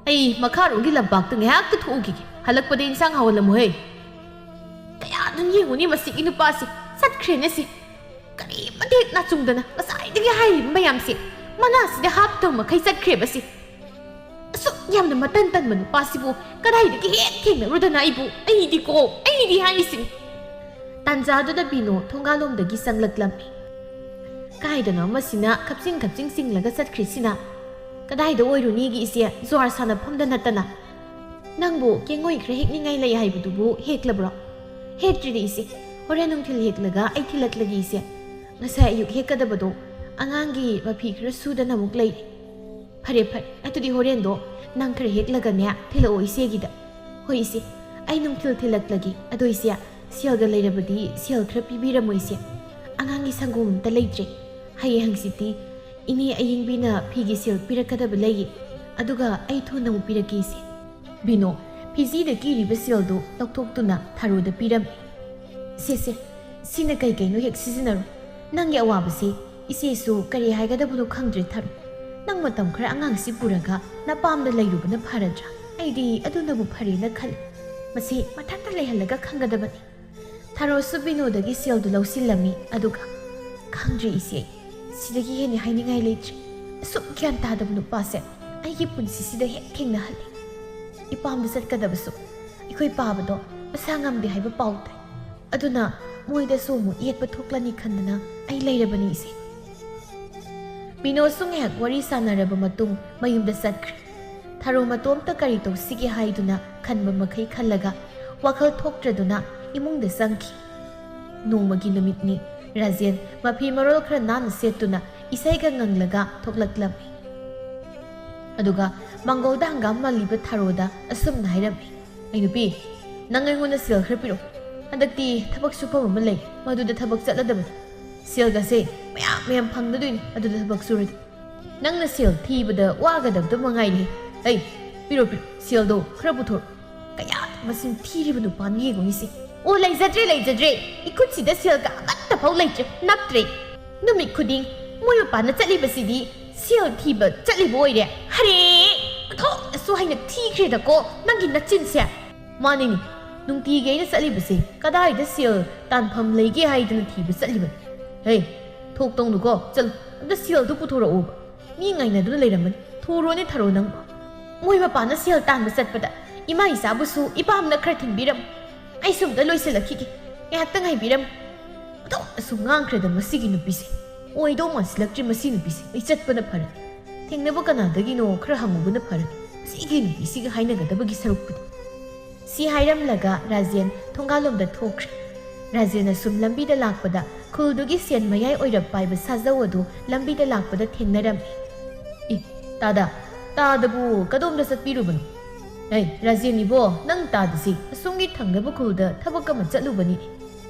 ꯑꯩ ꯃꯈꯥꯔꯣꯝꯒꯤ ꯂꯝꯄꯥꯛꯇ ꯉꯥꯏꯍꯥꯛꯇ ꯊꯣꯛꯎꯈꯤꯒꯦ꯫ ꯍꯜꯂꯛꯄꯗ ꯏꯟꯁꯥꯡ ꯍꯥꯎꯍꯜꯂꯝꯃꯨꯍꯦ꯫ ꯀꯌꯥꯗꯨꯝ ꯌꯦꯡꯉꯨꯅꯤ ꯃꯁꯤꯒꯤ ꯅꯨꯄꯥꯁꯦ꯫ ꯆꯠꯈ꯭ꯔꯦꯅꯦ ꯁꯤ꯫ ꯀꯔꯤꯃꯠꯇ ꯍꯦꯛ ꯅꯥꯆꯨꯡꯗꯅ ꯉꯁꯥꯏꯗꯒꯤ ꯍꯥꯏꯔꯤꯕ ꯃꯌꯥꯝꯁꯦ ꯃꯅꯥꯁꯤꯗ ꯍꯥꯞꯇꯕ ꯃꯈꯩ ꯆꯠꯈ꯭ꯔꯦꯕ ꯁꯤ꯫ ꯑꯁꯨꯛ ꯌꯥꯝꯅ ꯃꯇꯟ ꯇꯟꯕ ꯅꯨꯄꯥꯁꯤꯕꯨ ꯀꯗꯥꯏꯗꯒꯤ ꯍꯦꯛ ꯊꯦꯡꯅꯔꯨꯗꯅ ꯑꯩꯕꯨ? ꯑꯩꯗꯤꯀꯣ, ꯑꯩꯗꯤ ꯍꯥꯏꯔꯤꯁꯤꯅꯤ꯫ ꯇꯥꯟꯖꯥꯗꯨꯗ ꯕꯤꯅꯣ ꯊꯣꯡꯒꯥꯜꯂꯣꯝꯗꯒꯤ ꯆꯪꯂꯛꯂꯝꯃꯤ꯫ ꯀꯥꯏꯗꯅꯣ ꯑꯃꯁꯤꯅ ꯈꯞꯆꯤꯡ ꯈꯞꯆꯤꯡ ꯆꯤꯡꯂꯒ ꯆꯠꯈ꯭ꯔꯤꯁꯤꯅ? ꯀꯗꯥꯏꯗ ꯑꯣꯏꯔꯨꯅꯤꯒꯤ ꯏꯆꯦ, ꯖ꯭ꯋꯥꯔ ꯁꯥꯟꯅꯐꯝꯗ ꯅꯠꯇꯅ? ꯅꯪꯕꯨ ꯀꯦꯡꯉꯣꯏ ꯈꯔ ꯍꯦꯛꯅꯤꯡꯉꯥꯏ ꯂꯩ ꯍꯥꯏꯕꯗꯨꯕꯨ ꯍꯦꯛꯂꯕ꯭ꯔꯣ? ꯍꯦꯛꯇ꯭ꯔꯤꯗ ꯏꯆꯦ, ꯍꯣꯔꯦꯟ ꯅꯨꯡꯊꯤꯜ ꯍꯦꯛꯂꯒ ꯑꯩ ꯊꯤꯜꯂꯛꯂꯒꯦ ꯏꯆꯦ꯫ ꯉꯁꯥꯏ ꯑꯌꯨꯛ ꯍꯦꯛꯀꯗꯕꯗꯣ ꯑꯉꯥꯡꯒꯤ ꯃꯐꯤ ꯈꯔ ꯁꯨꯗꯅ ꯑꯃꯨꯛ ꯂꯩꯔꯦ꯫ ꯐꯔꯦ ꯐꯔꯦ, ꯑꯗꯨꯗꯤ ꯍꯣꯔꯦꯟꯗꯣ ꯅꯪ ꯈꯔ ꯍꯦꯛꯂꯒꯅꯦ ꯊꯤꯜꯂꯛꯑꯣ ꯏꯆꯦꯒꯤꯗ꯫ ꯍꯣꯏ ꯏꯆꯦ, ꯑꯩ ꯅꯨꯡꯊꯤꯜ ꯊꯤꯜꯂꯛꯂꯒꯦ꯫ ꯑꯗꯣ ꯏꯆꯦ, ꯁꯦꯜꯒ ꯂꯩꯔꯕꯗꯤ ꯁꯦꯜ ꯈꯔ ꯄꯤꯕꯤꯔꯝꯃꯣ ꯏꯆꯦ꯫ ꯑꯉꯥꯡꯒꯤ ꯁꯪꯒꯣꯝ ꯑꯝꯇ ꯂꯩꯇ꯭ꯔꯦ꯫ ꯍꯌꯦꯡ ꯍꯪꯆꯤꯠꯇꯤ ꯏꯅꯦ ꯑꯌꯤꯡꯕꯤꯅ ꯐꯤꯒꯤ ꯁꯦꯜ ꯄꯤꯔꯛꯀꯗꯕ ꯂꯩꯌꯦ꯫ ꯑꯗꯨꯒ ꯑꯩ ꯊꯨꯅ ꯑꯃꯨꯛ ꯄꯤꯔꯛꯀꯦ ꯏꯆꯦ꯫ ꯕꯤꯅꯣ ꯐꯤꯖꯤꯗ ꯀꯤꯔꯤꯕ ꯁꯦꯜꯗꯨ ꯂꯧꯊꯣꯛꯇꯨꯅ ꯊꯔꯣꯗ ꯄꯤꯔꯝꯃꯤ꯫ "ꯁꯦ ꯁꯦ, ꯁꯤꯅ ꯀꯩ ꯀꯩꯅꯣ ꯍꯦꯛ ꯁꯤꯖꯤꯟꯅꯔꯣ꯫ ꯅꯪꯒꯤ ꯑꯋꯥꯕꯁꯤ ꯏꯆꯦꯁꯨ ꯀꯔꯤ ꯍꯥꯏꯒꯗꯕꯅꯣ ꯈꯪꯗ꯭ꯔꯦ ꯊꯔꯣ꯫ ꯅꯪ ꯃꯇꯝ ꯈꯔ ꯑꯉꯥꯡꯁꯤ ꯄꯨꯔꯒ ꯅꯄꯥꯝꯗ ꯂꯩꯔꯨꯕꯅ ꯐꯔꯗ꯭ꯔꯥ? ꯑꯩꯗꯤ ꯑꯗꯨꯅꯕꯨ ꯐꯔꯦꯅ ꯈꯜꯂꯤ꯫ ꯃꯁꯤ ꯃꯊꯟꯇ ꯂꯩꯍꯜꯂꯒ ꯈꯪꯒꯗꯕꯅꯤ꯫" ꯊꯔꯣꯁꯨ ꯕꯤꯅꯣꯗꯒꯤ ꯁꯦꯜꯗꯨ ꯂꯧꯁꯤꯜꯂꯝꯃꯤ꯫ ꯑꯗꯨꯒ, "ꯈꯪꯗ꯭ꯔꯦ ꯏꯆꯦ, ꯁꯤꯗꯒꯤ ꯍꯦꯟꯅ ꯍꯥꯏꯅꯤꯡꯉꯥꯏ ꯂꯩꯇ꯭ꯔꯦ꯫ ꯑꯁꯨꯛ ꯒ꯭ꯌꯥꯟ ꯇꯥꯗꯕ ꯅꯨꯄꯥꯁꯦ ꯑꯩꯒꯤ ꯄꯨꯟꯁꯤꯁꯤꯗ ꯍꯦꯛ ꯊꯦꯡꯅꯍꯜꯂꯤ꯫ ꯏꯄꯥꯝꯗ ꯆꯠꯀꯗꯕꯁꯨ ꯑꯩꯈꯣꯏ ꯄꯥꯕꯗꯣ ꯃꯁꯥ ꯉꯝꯗꯦ ꯍꯥꯏꯕ ꯄꯥꯎ ꯇꯥꯏ꯫ ꯑꯗꯨꯅ ꯃꯣꯏꯗꯁꯨ ꯑꯃꯨꯛ ꯌꯦꯠꯄ ꯊꯣꯛꯂꯅꯤ ꯈꯟꯗꯅ ꯑꯩ ꯂꯩꯔꯕꯅꯤ ꯏꯆꯦ꯫" ꯕꯤꯅꯣꯁꯨ ꯉꯥꯏꯍꯥꯛ ꯋꯥꯔꯤ ꯁꯥꯟꯅꯔꯕ ꯃꯇꯨꯡ ꯃꯌꯨꯝꯗ ꯆꯠꯈ꯭ꯔꯦ꯫ ꯊꯔꯣ ꯃꯇꯣꯝꯇ ꯀꯔꯤ ꯇꯧꯁꯤꯒꯦ ꯍꯥꯏꯗꯨꯅ ꯈꯟꯕ ꯃꯈꯩ ꯈꯜꯂꯒ ꯋꯥꯈꯜ ꯊꯣꯛꯇ꯭ꯔꯗꯨꯅ ꯏꯃꯨꯡꯗ ꯆꯪꯈꯤ꯫ ꯅꯣꯡꯃꯒꯤ ꯅꯨꯃꯤꯠꯅꯤ꯫ ꯔꯥꯖꯦꯟ ꯃꯐꯤ ꯃꯔꯣꯜ ꯈꯔ ꯅꯥꯟꯅ ꯁꯦꯠꯇꯨꯅ ꯏꯁꯩꯒ ꯉꯪꯂꯒ ꯊꯣꯛꯂꯛꯂꯝꯃꯤ꯫ ꯑꯗꯨꯒ ꯃꯥꯡꯒꯣꯜꯗ ꯍꯪꯒꯥꯝ ꯃꯥꯜꯂꯤꯕ ꯊꯥꯔꯣꯗ ꯑꯁꯨꯝꯅ ꯍꯥꯏꯔꯝꯃꯤ, "ꯑꯩ ꯅꯨꯄꯤ, ꯅꯪ ꯑꯩꯉꯣꯟꯗ ꯁꯦꯜ ꯈꯔ ꯄꯤꯔꯛꯑꯣ꯫ ꯍꯟꯗꯛꯇꯤ ꯊꯕꯛ ꯁꯨꯐꯝ ꯑꯃ ꯂꯩ, ꯃꯗꯨꯗ ꯊꯕꯛ ꯆꯠꯂꯗꯕꯅꯤ꯫ ꯁꯦꯜꯒꯁꯦ ꯃꯌꯥꯝ ꯃꯌꯥꯝ ꯐꯪꯒꯗꯣꯏꯅꯤ ꯑꯗꯨꯗ ꯊꯕꯛ ꯁꯨꯔꯗꯤ꯫ ꯅꯪꯅ ꯁꯦꯜ ꯊꯤꯕꯗ ꯋꯥꯒꯗꯕꯗꯨ ꯃꯉꯥꯏꯔꯦ꯫ ꯑꯩ, ꯄꯤꯔꯣ, ꯄꯤꯔꯣ, ꯁꯦꯜꯗꯣ ꯈꯔ ꯄꯨꯊꯣꯔꯛꯑꯣ꯫ ꯀꯌꯥ ꯃꯁꯤꯡ ꯊꯤꯔꯤꯕ ꯅꯨꯄꯥꯅ ꯌꯦꯡꯉꯨꯅꯤꯁꯦ꯫ ꯑꯣ, ꯂꯩꯖꯗ꯭ꯔꯦ, ꯂꯩꯖꯗ꯭ꯔꯦ꯫ ꯏꯈꯨꯠꯁꯤꯗ ꯁꯦꯜꯒ ꯑꯃꯠꯇ ꯐꯥꯎ ꯂꯩꯇ꯭ꯔꯦ, ꯅꯞꯇ꯭ꯔꯦ꯫ ꯅꯨꯃꯤꯠ ꯈꯨꯗꯤꯡ ꯃꯣꯏ ꯃꯄꯥꯅ ꯆꯠꯂꯤꯕꯁꯤꯗꯤ ꯁꯦꯜ ꯊꯤꯕ ꯆꯠꯂꯤꯕ ꯑꯣꯏꯔꯦ꯫ ꯍꯔꯦ, ꯑꯣꯟꯊꯣꯛꯅꯁꯨ ꯍꯩꯅ ꯊꯤꯈ꯭ꯔꯦꯗꯀꯣ ꯅꯪꯒꯤ ꯅꯆꯤꯟꯁꯦ꯫ ꯃꯥꯅꯤꯅꯦ, ꯅꯨꯡꯇꯤꯒꯤ ꯑꯩꯅ ꯆꯠꯂꯤꯕꯁꯦ ꯀꯗꯥꯏꯗ ꯁꯦꯜ ꯇꯥꯟꯐꯝ ꯂꯩꯒꯦ ꯍꯥꯏꯗꯨꯅ ꯊꯤꯕ ꯆꯠꯂꯤꯕꯅꯤ꯫ ꯍꯦ, ꯊꯣꯛꯇꯧꯅꯨꯀꯣ, ꯆꯠꯂꯨ, ꯑꯝꯇ ꯁꯦꯜꯗꯨ ꯄꯨꯊꯣꯔꯛꯎꯕ꯫ ꯃꯤ ꯉꯥꯏꯅꯗꯨꯅ ꯂꯩꯔꯝꯃꯅꯤ꯫ ꯊꯨꯔꯣꯅꯦ ꯊꯔꯣ ꯅꯪꯕꯣ꯫ ꯃꯣꯏ ꯃꯄꯥꯅ ꯁꯦꯜ ꯇꯥꯟꯕ ꯆꯠꯄꯗ ꯏꯃꯥ ꯏꯆꯥꯕꯨꯁꯨ ꯏꯄꯥꯝꯅ ꯈꯔ ꯊꯤꯟꯕꯤꯔꯝꯃꯨ꯫ ꯑꯩꯁꯨ ꯑꯝꯇ ꯂꯣꯏꯁꯤꯜꯂꯛꯈꯤꯒꯦ꯫ ꯉꯥꯏꯍꯥꯛꯇ ꯉꯥꯏꯕꯤꯔꯝꯃꯨ꯫ ꯑꯣꯟꯊꯣꯛꯅꯁꯨ ꯉꯥꯡꯈ꯭ꯔꯦꯗ ꯃꯁꯤꯒꯤ ꯅꯨꯄꯤꯁꯦ꯫ ꯑꯣꯏꯗꯧ ꯃꯥꯟꯁꯤꯜꯂꯛꯇ꯭ꯔꯦ ꯃꯁꯤ ꯅꯨꯄꯤꯁꯦ꯫ ꯑꯩ ꯆꯠꯄꯅ ꯐꯔꯦ꯫ ꯊꯦꯡꯅꯕ ꯀꯅꯥꯗꯒꯤꯅꯣ ꯈꯔ ꯍꯪꯉꯨꯕꯅ ꯐꯔꯦ꯫ ꯃꯁꯤꯒꯤ ꯅꯨꯄꯤꯁꯤꯒ ꯍꯥꯏꯅꯒꯗꯕꯒꯤ ꯁꯔꯨꯛꯄꯨꯗꯤ꯫ ꯁꯤ ꯍꯥꯏꯔꯝꯂꯒ ꯔꯥꯖꯦꯟ ꯊꯣꯡꯒꯥꯜꯂꯣꯝꯗ ꯊꯣꯛꯈ꯭ꯔꯦ꯫ ꯔꯥꯖꯦꯟ ꯑꯁꯨꯝ ꯂꯝꯕꯤꯗ ꯂꯥꯛꯄꯗ ꯈꯨꯜꯗꯨꯒꯤ ꯁꯦꯟ ꯃꯌꯥꯏ ꯑꯣꯏꯔꯞ ꯄꯥꯏꯕ ꯁꯥꯖꯧ ꯑꯗꯨ ꯂꯝꯕꯤꯗ ꯂꯥꯛꯄꯗ ꯊꯦꯡꯅꯔꯝꯃꯤ꯫ "ꯏ, ꯇꯥꯗ, ꯇꯥꯗꯕꯨ ꯀꯗꯣꯝꯗ ꯆꯠꯄꯤꯔꯨꯕꯅꯣ?" "ꯑꯩ, ꯔꯥꯖꯦꯟ ꯏꯕꯣ, ꯅꯪ ꯇꯥꯗꯁꯤ ꯑꯁꯣꯝꯒꯤ ꯊꯪꯅꯕ ꯈꯨꯜꯗ ꯊꯕꯛ ꯑꯃ ꯆꯠꯂꯨꯕꯅꯤ꯫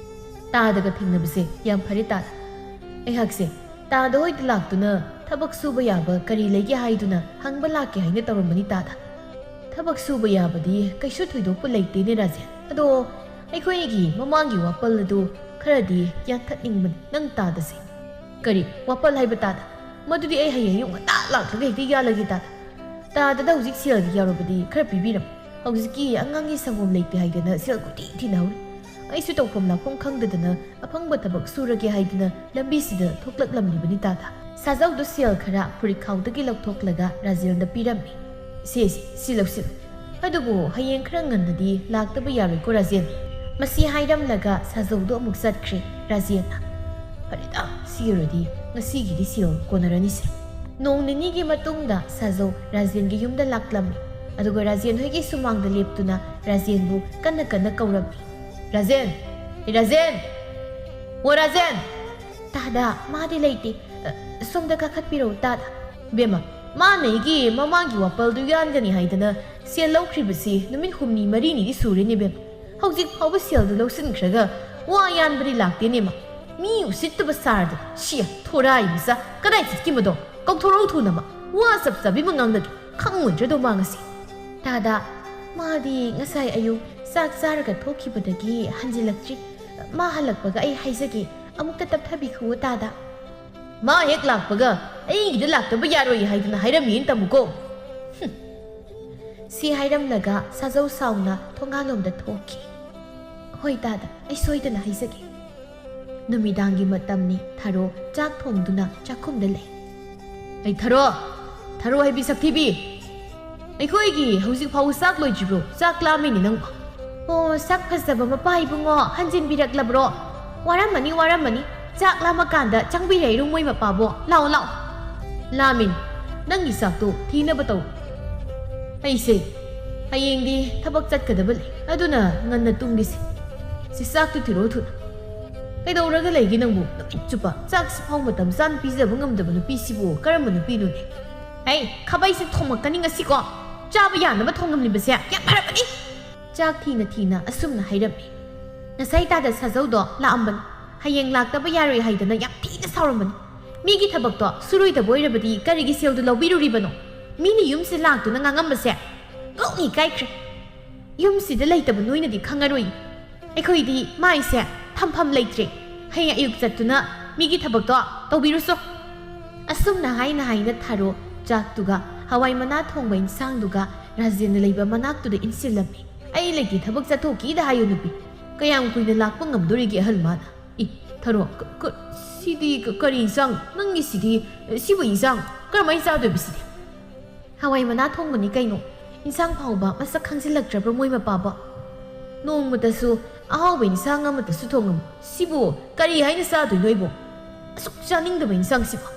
ꯇꯥꯗꯒ ꯊꯦꯡꯅꯕꯁꯦ ꯌꯥꯝ ꯐꯔꯦ ꯇꯥꯗ꯫ ꯑꯩꯍꯥꯛꯁꯦ ꯇꯥꯗ ꯍꯣꯏꯗ ꯂꯥꯛꯇꯨꯅ ꯊꯕꯛ ꯁꯨꯕ ꯌꯥꯕ ꯀꯔꯤ ꯂꯩꯒꯦ ꯍꯥꯏꯗꯨꯅ ꯍꯪꯕ ꯂꯥꯛꯀꯦ ꯍꯥꯏꯅ ꯇꯧꯔꯝꯕꯅꯤ ꯇꯥꯗ꯫ ꯊꯕꯛ ꯁꯨꯕ ꯌꯥꯕꯗꯤ ꯀꯩꯁꯨ ꯊꯣꯏꯗꯣꯛꯄ ꯂꯩꯇꯦꯅꯦ ꯔꯥꯖꯦꯟ꯫ ꯑꯗꯣ ꯑꯩꯈꯣꯏꯒꯤ ꯃꯃꯥꯡꯒꯤ ꯋꯥꯄꯜ ꯑꯗꯨ ꯈꯔꯗꯤ ꯌꯥꯟꯊꯠꯅꯤꯡꯕꯅꯤ ꯅꯪ ꯇꯥꯗꯁꯦ꯫" "ꯀꯔꯤ ꯋꯥꯄꯜ ꯍꯥꯏꯕ ꯇꯥꯗ? ꯃꯗꯨꯗꯤ ꯑꯩ ꯍꯌꯦꯡ ꯑꯌꯨꯛ ꯉꯟꯇꯥ ꯂꯥꯛꯂꯒ ꯍꯦꯛꯇ ꯌꯥꯜꯂꯒꯦ ꯇꯥꯗ꯫ ꯇꯥꯗꯗ ꯍꯧꯖꯤꯛ ꯁꯦꯜꯒꯤ ꯌꯥꯎꯔꯕꯗꯤ ꯈꯔ ꯄꯤꯕꯤꯔꯝꯃꯨ꯫ ꯍꯧꯖꯤꯛꯀꯤ ꯑꯉꯥꯡꯒꯤ ꯁꯪꯒꯣꯝ ꯂꯩꯇꯦ ꯍꯥꯏꯗꯅ ꯁꯦꯜ ꯀꯣꯏꯊꯤ ꯊꯤꯅꯍꯧꯔꯤ꯫ ꯑꯩꯁꯨ ꯇꯧꯐꯝ ꯂꯥꯛꯐꯝ ꯈꯪꯗꯗꯅ ꯑꯐꯪꯕ ꯊꯕꯛ ꯁꯨꯔꯒꯦ ꯍꯥꯏꯗꯨꯅ ꯂꯝꯕꯤꯁꯤꯗ ꯊꯣꯛꯂꯛꯂꯝꯂꯤꯕꯅꯤ ꯇꯥꯗ꯫" ꯁꯥꯖꯧꯗꯨ ꯁꯦꯜ ꯈꯔ ꯐꯨꯔꯤꯠꯈꯥꯎꯗꯒꯤ ꯂꯧꯊꯣꯛꯂꯒ ꯔꯥꯖꯦꯟꯗ ꯄꯤꯔꯝꯃꯤ꯫ "ꯁꯦ, ꯁꯦ, ꯁꯤ ꯂꯧꯁꯤꯜꯂꯨ꯫ ꯑꯗꯨꯕꯨ ꯍꯌꯦꯡ ꯈꯔ ꯉꯟꯅꯗꯤ ꯂꯥꯛꯇꯕ ꯌꯥꯔꯣꯏꯀꯣ ꯔꯥꯖꯦꯟ꯫" ꯃꯁꯤ ꯍꯥꯏꯔꯝꯂꯒ ꯁꯥꯖꯧꯗꯨ ꯑꯃꯨꯛ ꯆꯠꯈ꯭ꯔꯦ ꯔꯥꯖꯦꯟꯅ꯫ "ꯐꯔꯦꯗ, ꯁꯤ ꯑꯣꯏꯔꯗꯤ ꯉꯁꯤꯒꯤꯗꯤ ꯁꯦꯜ ꯀꯣꯟꯅꯔꯅꯤꯁꯦ꯫" ꯅꯣꯡ ꯅꯤꯅꯤꯒꯤ ꯃꯇꯨꯡꯗ ꯁꯥꯖꯧ ꯔꯥꯖꯦꯟꯒꯤ ꯌꯨꯝꯗ ꯂꯥꯛꯂꯝꯃꯤ꯫ ꯑꯗꯨꯒ ꯔꯥꯖꯦꯟ ꯍꯣꯏꯒꯤ ꯁꯨꯃꯥꯡꯗ ꯂꯦꯞꯇꯨꯅ ꯔꯥꯖꯦꯟꯕꯨ ꯀꯟꯅ ꯀꯟꯅ ꯀꯧꯔꯝꯃꯤ꯫ "ꯔꯥꯖꯦꯟ! ꯍꯦ ꯔꯥꯖꯦꯟ! ꯑꯣ ꯔꯥꯖꯦꯟ!" "ꯇꯥꯗ, ꯃꯥꯗꯤ ꯂꯩꯇꯦ꯫ ꯑ, ꯁꯣꯝꯗ ꯀꯥꯈꯠꯄꯤꯔꯛꯎ ꯇꯥꯗ꯫" "ꯕꯦꯝꯃ, ꯃꯥꯅ ꯑꯩꯒꯤ ꯃꯃꯥꯡꯒꯤ ꯋꯥꯄꯜꯗꯨ ꯌꯥꯟꯒꯅꯤ ꯍꯥꯏꯗꯅ ꯁꯦꯜ ꯂꯧꯈ꯭ꯔꯤꯕꯁꯤ ꯅꯨꯃꯤꯠ ꯍꯨꯝꯅꯤ ꯃꯔꯤꯅꯤꯗꯤ ꯁꯨꯔꯦꯅꯦ ꯕꯦꯝꯃ꯫ ꯍꯧꯖꯤꯛ ꯐꯥꯎꯕ ꯁꯦꯜꯗꯨ ꯂꯧꯁꯤꯟꯈ꯭ꯔꯒ ꯋꯥ ꯌꯥꯟꯕꯗꯤ ꯂꯥꯛꯇꯦꯅꯦ ꯃꯥ꯫ ꯃꯤ ꯎꯁꯤꯠꯇꯕ ꯁꯥꯔꯗꯅ, ꯁꯤ ꯊꯣꯔꯥꯏ ꯃꯆꯥ, ꯀꯗꯥꯏ ꯆꯠꯈꯤ ꯃꯗꯣ? ꯀꯧꯊꯣꯔꯛꯎ ꯊꯨꯅ ꯃꯥ꯫ ꯋꯥ ꯆꯞ ꯆꯥꯕꯤ ꯑꯃ ꯉꯥꯡꯅꯒꯦ꯫ ꯈꯪꯉꯣꯏꯗ꯭ꯔꯗꯣ ꯃꯥ ꯉꯁꯤ?" "ꯇꯥꯗ, ꯃꯥꯗꯤ ꯉꯁꯥꯏ ꯑꯌꯨꯛ ꯆꯥꯛ ꯆꯥꯔꯒ ꯊꯣꯛꯈꯤꯕꯗꯒꯤ ꯍꯟꯖꯤꯜꯂꯛꯇ꯭ꯔꯤ꯫ ꯃꯥ ꯍꯜꯂꯛꯄꯒ ꯑꯩ ꯍꯥꯏꯖꯒꯦ, ꯑꯃꯨꯛꯇ ꯇꯞꯊꯕꯤꯈꯨꯋꯣ ꯇꯥꯗ꯫" "ꯃꯥ ꯍꯦꯛ ꯂꯥꯛꯄꯒ ꯑꯩꯒꯤꯗ ꯂꯥꯛꯇꯕ ꯌꯥꯔꯣꯏ ꯍꯥꯏꯗꯅ ꯍꯥꯏꯔꯝꯃꯤꯅ ꯇꯝꯃꯨꯀꯣ꯫" ꯍꯨꯝ꯫ ꯁꯤ ꯍꯥꯏꯔꯝꯂꯒ ꯁꯥꯖꯧ ꯁꯥꯎꯅ ꯊꯣꯡꯒꯥꯜꯂꯣꯝꯗ ꯊꯣꯛꯈꯤ꯫ "ꯍꯣꯏ ꯇꯥꯗ, ꯑꯩ ꯁꯣꯏꯗꯅ ꯍꯥꯏꯖꯒꯦ꯫" ꯅꯨꯃꯤꯗꯥꯡꯒꯤ ꯃꯇꯝꯅꯤ꯫ ꯊꯔꯣ ꯆꯥꯛ ꯊꯣꯡꯗꯨꯅ ꯆꯥꯛꯈꯨꯝꯗ ꯂꯩ꯫ "ꯑꯩ ꯊꯔꯣ, ꯊꯔꯣ ꯍꯥꯏꯕꯤ ꯁꯛꯊꯤꯕꯤ, ꯑꯩꯈꯣꯏꯒꯤ ꯍꯧꯖꯤꯛ ꯐꯥꯎꯕ ꯆꯥꯛ ꯂꯣꯏꯗ꯭ꯔꯤꯕ꯭ꯔꯣ? ꯆꯥꯛ ꯂꯥꯝꯃꯤꯅꯦ ꯅꯪꯕꯣ꯫" "ꯑꯣ, ꯁꯛ ꯐꯖꯕ ꯃꯄꯥ ꯏꯕꯨꯡꯉꯣ, ꯍꯟꯖꯤꯟꯕꯤꯔꯛꯂꯕ꯭ꯔꯣ? ꯋꯥꯔꯝꯃꯅꯤ, ꯋꯥꯔꯝꯃꯅꯤ꯫ ꯆꯥꯛ ꯂꯥꯝꯃꯀꯥꯟꯗ ꯆꯪꯕꯤꯔꯛꯏꯔꯣ ꯃꯣꯏ ꯃꯄꯥꯕꯣ? ꯂꯥꯛꯑꯣ, ꯂꯥꯛꯑꯣ꯫" "ꯂꯥꯝꯃꯤꯅꯤ, ꯅꯪꯒꯤ ꯆꯥꯛꯇꯣ ꯊꯤꯅꯕ ꯇꯧ꯫ ꯑꯩꯁꯦ ꯍꯌꯦꯡꯗꯤ ꯊꯕꯛ ꯆꯠꯀꯗꯕ ꯂꯩ, ꯑꯗꯨꯅ ꯉꯟꯅ ꯇꯨꯝꯒꯦꯁꯦ꯫ ꯁꯤ ꯆꯥꯛꯇꯨ ꯊꯤꯔꯛꯑꯣ ꯊꯨꯅ꯫ ꯀꯩꯗꯧꯔꯒ ꯂꯩꯒꯦ ꯅꯪꯕꯨ? ꯅꯨꯃꯤꯠ ꯆꯨꯞꯄ ꯆꯥꯛꯁꯤ ꯐꯥꯎ ꯃꯇꯝ ꯆꯥꯅ ꯄꯤꯖꯕ ꯉꯝꯗꯕ ꯅꯨꯄꯤꯁꯤꯕꯨ ꯀꯔꯝꯕ ꯅꯨꯄꯤꯅꯣꯅꯦ? ꯍꯩ, ꯈꯥꯕꯩꯁꯦ ꯊꯣꯝꯃꯛꯀꯅꯤ ꯉꯁꯤꯀꯣ꯫ ꯆꯥꯕ ꯌꯥꯅꯕ ꯊꯣꯡꯂꯝꯂꯤꯕꯁꯦ ꯌꯥꯝ ꯐꯔꯕꯅꯤ꯫" ꯆꯥꯛ ꯊꯤꯅ ꯊꯤꯅ ꯑꯁꯨꯝꯅ ꯍꯥꯏꯔꯝꯃꯤ꯫ ꯉꯁꯥꯏ ꯇꯥꯗ ꯁꯥꯖꯧꯗꯣ ꯂꯥꯛꯑꯝꯕꯅꯤ꯫ ꯍꯌꯦꯡ ꯂꯥꯛꯇꯕ ꯌꯥꯔꯣꯏ ꯍꯥꯏꯗꯅ ꯌꯥꯝ ꯊꯤꯅ ꯁꯥꯎꯔꯝꯕꯅꯤ꯫ ꯃꯤꯒꯤ ꯊꯕꯛꯇꯣ ꯁꯨꯔꯣꯏꯗꯕ ꯑꯣꯏꯔꯕꯗꯤ ꯀꯔꯤꯒꯤ ꯁꯦꯜꯗꯨ ꯂꯧꯕꯤꯔꯨꯔꯤꯕꯅꯣ? ꯃꯤꯅ ꯌꯨꯝꯁꯦ ꯂꯥꯛꯇꯨꯅ ꯉꯥꯡꯉꯝꯕꯁꯦ ꯉꯧꯅ ꯏꯀꯥꯏꯈ꯭ꯔꯦ꯫ ꯌꯨꯝꯁꯤꯗ ꯂꯩꯇꯕ ꯅꯣꯏꯅꯗꯤ ꯈꯪꯉꯔꯣꯏ꯫ ꯑꯩꯈꯣꯏꯗꯤ ꯃꯥꯏꯁꯦ ꯊꯝꯐꯝ ꯂꯩꯇ꯭ꯔꯦ꯫ ꯍꯌꯦꯡ ꯑꯌꯨꯛ ꯆꯠꯇꯨꯅ ꯃꯤꯒꯤ ꯊꯕꯛꯇꯣ ꯇꯧꯕꯤꯔꯨꯁꯣ꯫ ꯑꯁꯨꯝꯅ ꯍꯥꯏꯅ ꯍꯥꯏꯅ ꯊꯔꯣ ꯆꯥꯛꯇꯨꯒ ꯍꯋꯥꯏ ꯃꯅꯥ ꯊꯣꯡꯕ ꯏꯟꯁꯥꯡꯗꯨꯒ ꯔꯥꯖꯦꯟꯅ ꯂꯩꯕ ꯃꯅꯥꯛꯇꯨꯗ ꯏꯟꯁꯤꯜꯂꯝꯃꯤ꯫ "ꯑꯩ ꯂꯩꯇꯦ, ꯊꯕꯛ ꯆꯠꯊꯣꯛꯈꯤꯗ ꯍꯥꯏꯌꯨ ꯅꯨꯄꯤ꯫ ꯀꯌꯥꯝ ꯀꯨꯏꯅ ꯂꯥꯛꯄ ꯉꯝꯗꯣꯔꯤꯒꯦ ꯑꯍꯜ ꯃꯥꯅ?" "ꯏ, ꯊꯔꯣ, ꯀ-, ꯀ-, ꯁꯤꯗꯤ ꯀ-, ꯀꯔꯤ ꯏꯟꯁꯥꯡ? ꯅꯪꯒꯤꯁꯤꯗꯤ, ꯁꯤꯕꯨ ꯏꯟꯁꯥꯡ ꯀꯔꯝꯍꯥꯏꯅ ꯆꯥꯗꯣꯏꯕ ꯁꯤꯗꯤ?" "ꯍꯋꯥꯏ ꯃꯅꯥ ꯊꯣꯡꯕꯅꯤ ꯀꯩꯅꯣ꯫ ꯏꯟꯁꯥꯡ ꯐꯥꯎꯕ ꯃꯁꯛ ꯈꯪꯖꯤꯜꯂꯛꯇ꯭ꯔꯕ꯭ꯔꯣ ꯃꯣꯏ ꯃꯄꯥꯕꯣ? ꯅꯣꯡꯃꯇꯁꯨ ꯑꯍꯥꯎꯕ ꯏꯟꯁꯥꯡ ꯑꯃꯇꯁꯨ ꯊꯣꯡꯉꯝꯃꯣ꯫ ꯁꯤꯕꯨ ꯀꯔꯤ ꯍꯥꯏꯅ ꯆꯥꯗꯣꯏꯅꯣ ꯑꯩꯕꯣ? ꯑꯁꯨꯛ ꯆꯥꯅꯤꯡꯗꯕ ꯏꯟꯁꯥꯡꯁꯤꯕꯣ?"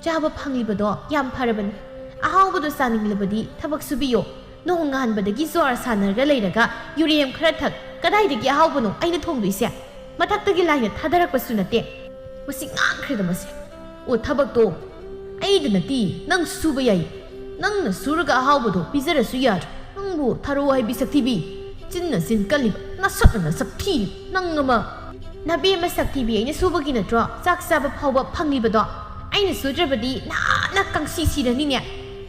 "ꯆꯥꯕ ꯐꯪꯂꯤꯕꯗꯣ ꯌꯥꯝ ꯐꯔꯕꯅꯤ꯫ ꯑꯍꯥꯎꯕꯗꯣ ꯆꯥꯅꯤꯡꯂꯕꯗꯤ ꯊꯕꯛ ꯁꯨꯕꯤꯌꯣ꯫ ꯅꯣꯡ ꯉꯥꯟꯕꯗꯒꯤ ꯖ꯭ꯋꯥꯔ ꯁꯥꯟꯅꯔꯒ ꯂꯩꯔꯒ ꯌꯨꯔꯦꯝ ꯈꯔ ꯊꯛ, ꯀꯗꯥꯏꯗꯒꯤ ꯑꯍꯥꯎꯕꯅꯣ ꯑꯩꯅ ꯊꯣꯡꯗꯣꯏꯁꯦ? ꯃꯊꯛꯇꯒꯤ ꯂꯥꯏꯅ ꯊꯥꯗꯔꯛꯄꯁꯨ ꯅꯠꯇꯦ꯫ ꯃꯁꯤ ꯉꯥꯡꯈ꯭ꯔꯦꯗ ꯃꯁꯤ꯫ ꯑꯣ ꯊꯕꯛꯇꯣ ꯑꯩꯗ ꯅꯠꯇꯦ, ꯅꯪ ꯁꯨꯕ ꯌꯥꯏ꯫ ꯅꯪꯅ ꯁꯨꯔꯒ ꯑꯍꯥꯎꯕꯗꯣ ꯄꯤꯖꯔꯁꯨ ꯌꯥꯔꯦ꯫ ꯅꯪꯕꯨ ꯊꯔꯣ ꯍꯥꯏꯕꯤ ꯁꯛꯊꯤꯕꯤ, ꯆꯤꯟꯅ ꯆꯤꯟ ꯀꯜꯂꯤꯕ, ꯅꯁꯛꯅ ꯅꯁꯛ ꯊꯤ꯫ ꯅꯪ ꯑꯃ ꯅꯕꯦꯝꯃ ꯁꯛꯊꯤꯕꯤ ꯑꯩꯅ ꯁꯨꯕꯒꯤ ꯅꯠꯇ꯭ꯔꯣ ꯆꯥꯛ ꯆꯥꯕ ꯐꯥꯎꯕ ꯐꯪꯂꯤꯕꯗꯣ? ꯑꯩꯅ ꯁꯨꯗ꯭ꯔꯕꯗꯤ ꯅꯍꯥꯟꯅ ꯀꯪꯁꯤ ꯁꯤꯔꯅꯤꯅꯦ꯫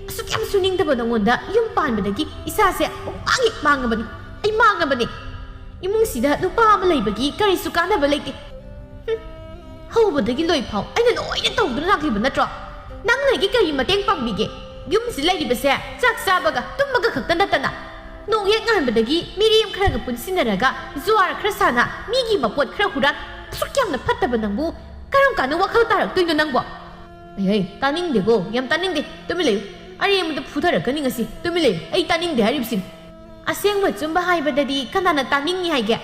ꯑꯁꯨꯛ ꯌꯥꯝ ꯁꯨꯅꯤꯡꯗꯕ ꯅꯪꯉꯣꯟꯗ ꯌꯨꯝ ꯄꯥꯟꯕꯗꯒꯤ ꯏꯁꯥꯁꯦ ꯄꯨꯡꯃꯥꯡ ꯍꯦꯛ ꯃꯥꯡꯉꯕꯅꯤ꯫ ꯑꯩ ꯃꯥꯡꯉꯕꯅꯤ꯫ ꯏꯃꯨꯡꯁꯤꯗ ꯅꯨꯄꯥ ꯑꯃ ꯂꯩꯕꯒꯤ ꯀꯔꯤꯁꯨ ꯀꯥꯟꯅꯕ ꯂꯩꯇꯦ꯫ ꯍꯨꯝ, ꯍꯧꯕꯗꯒꯤ ꯂꯣꯏ ꯐꯥꯎ ꯑꯩꯅ ꯂꯣꯏꯅ ꯇꯧꯗꯨꯅ ꯂꯥꯛꯂꯤꯕ ꯅꯠꯇ꯭ꯔꯣ? ꯅꯪꯅ ꯑꯩꯒꯤ ꯀꯔꯤ ꯃꯇꯦꯡ ꯄꯥꯡꯕꯤꯒꯦ? ꯌꯨꯝꯁꯤ ꯂꯩꯔꯤꯕꯁꯦ ꯆꯥꯛ ꯆꯥꯕꯒ ꯇꯨꯝꯕꯒ ꯈꯛꯇ ꯅꯠꯇꯅ꯫ ꯅꯣꯡ ꯍꯦꯛ ꯉꯥꯟꯕꯗꯒꯤ ꯃꯤꯔꯦꯝ ꯈꯔꯒ ꯄꯨꯟꯁꯤꯟꯅꯔꯒ ꯖꯨꯋꯥꯔ ꯈꯔ ꯁꯥꯟꯅ ꯃꯤꯒꯤ ꯃꯄꯣꯠ ꯈꯔ ꯍꯨꯔꯥꯟ, ꯑꯁꯨꯛ ꯌꯥꯝꯅ ꯐꯠꯇꯕ ꯅꯪꯕꯨ ꯀꯔꯝ ꯀꯥꯟꯗ ꯋꯥꯈꯜ ꯇꯥꯔꯛꯇꯣꯏꯅꯣ ꯅꯪꯕꯣ? ꯑꯩ, ꯑꯩ ꯇꯥꯅꯤꯡꯗꯦꯀꯣ, ꯌꯥꯝ ꯇꯥꯅꯤꯡꯗꯦ꯫ ꯇꯨꯃꯤꯟ ꯂꯩꯌꯨ꯫ ꯑꯔꯦꯝꯕꯗ ꯐꯨꯊꯔꯛꯀꯅꯤ ꯉꯁꯤ꯫ ꯇꯨꯃꯤꯟ ꯂꯩꯌꯨ꯫ ꯑꯩ ꯇꯥꯅꯤꯡꯗꯦ ꯍꯥꯏꯔꯤꯕꯁꯤꯅꯤ꯫ ꯑꯁꯦꯡꯕ ꯑꯆꯨꯝꯕ ꯍꯥꯏꯕꯗꯗꯤ ꯀꯅꯥꯅ ꯇꯥꯅꯤꯡꯉꯤ ꯍꯥꯏꯒꯦ?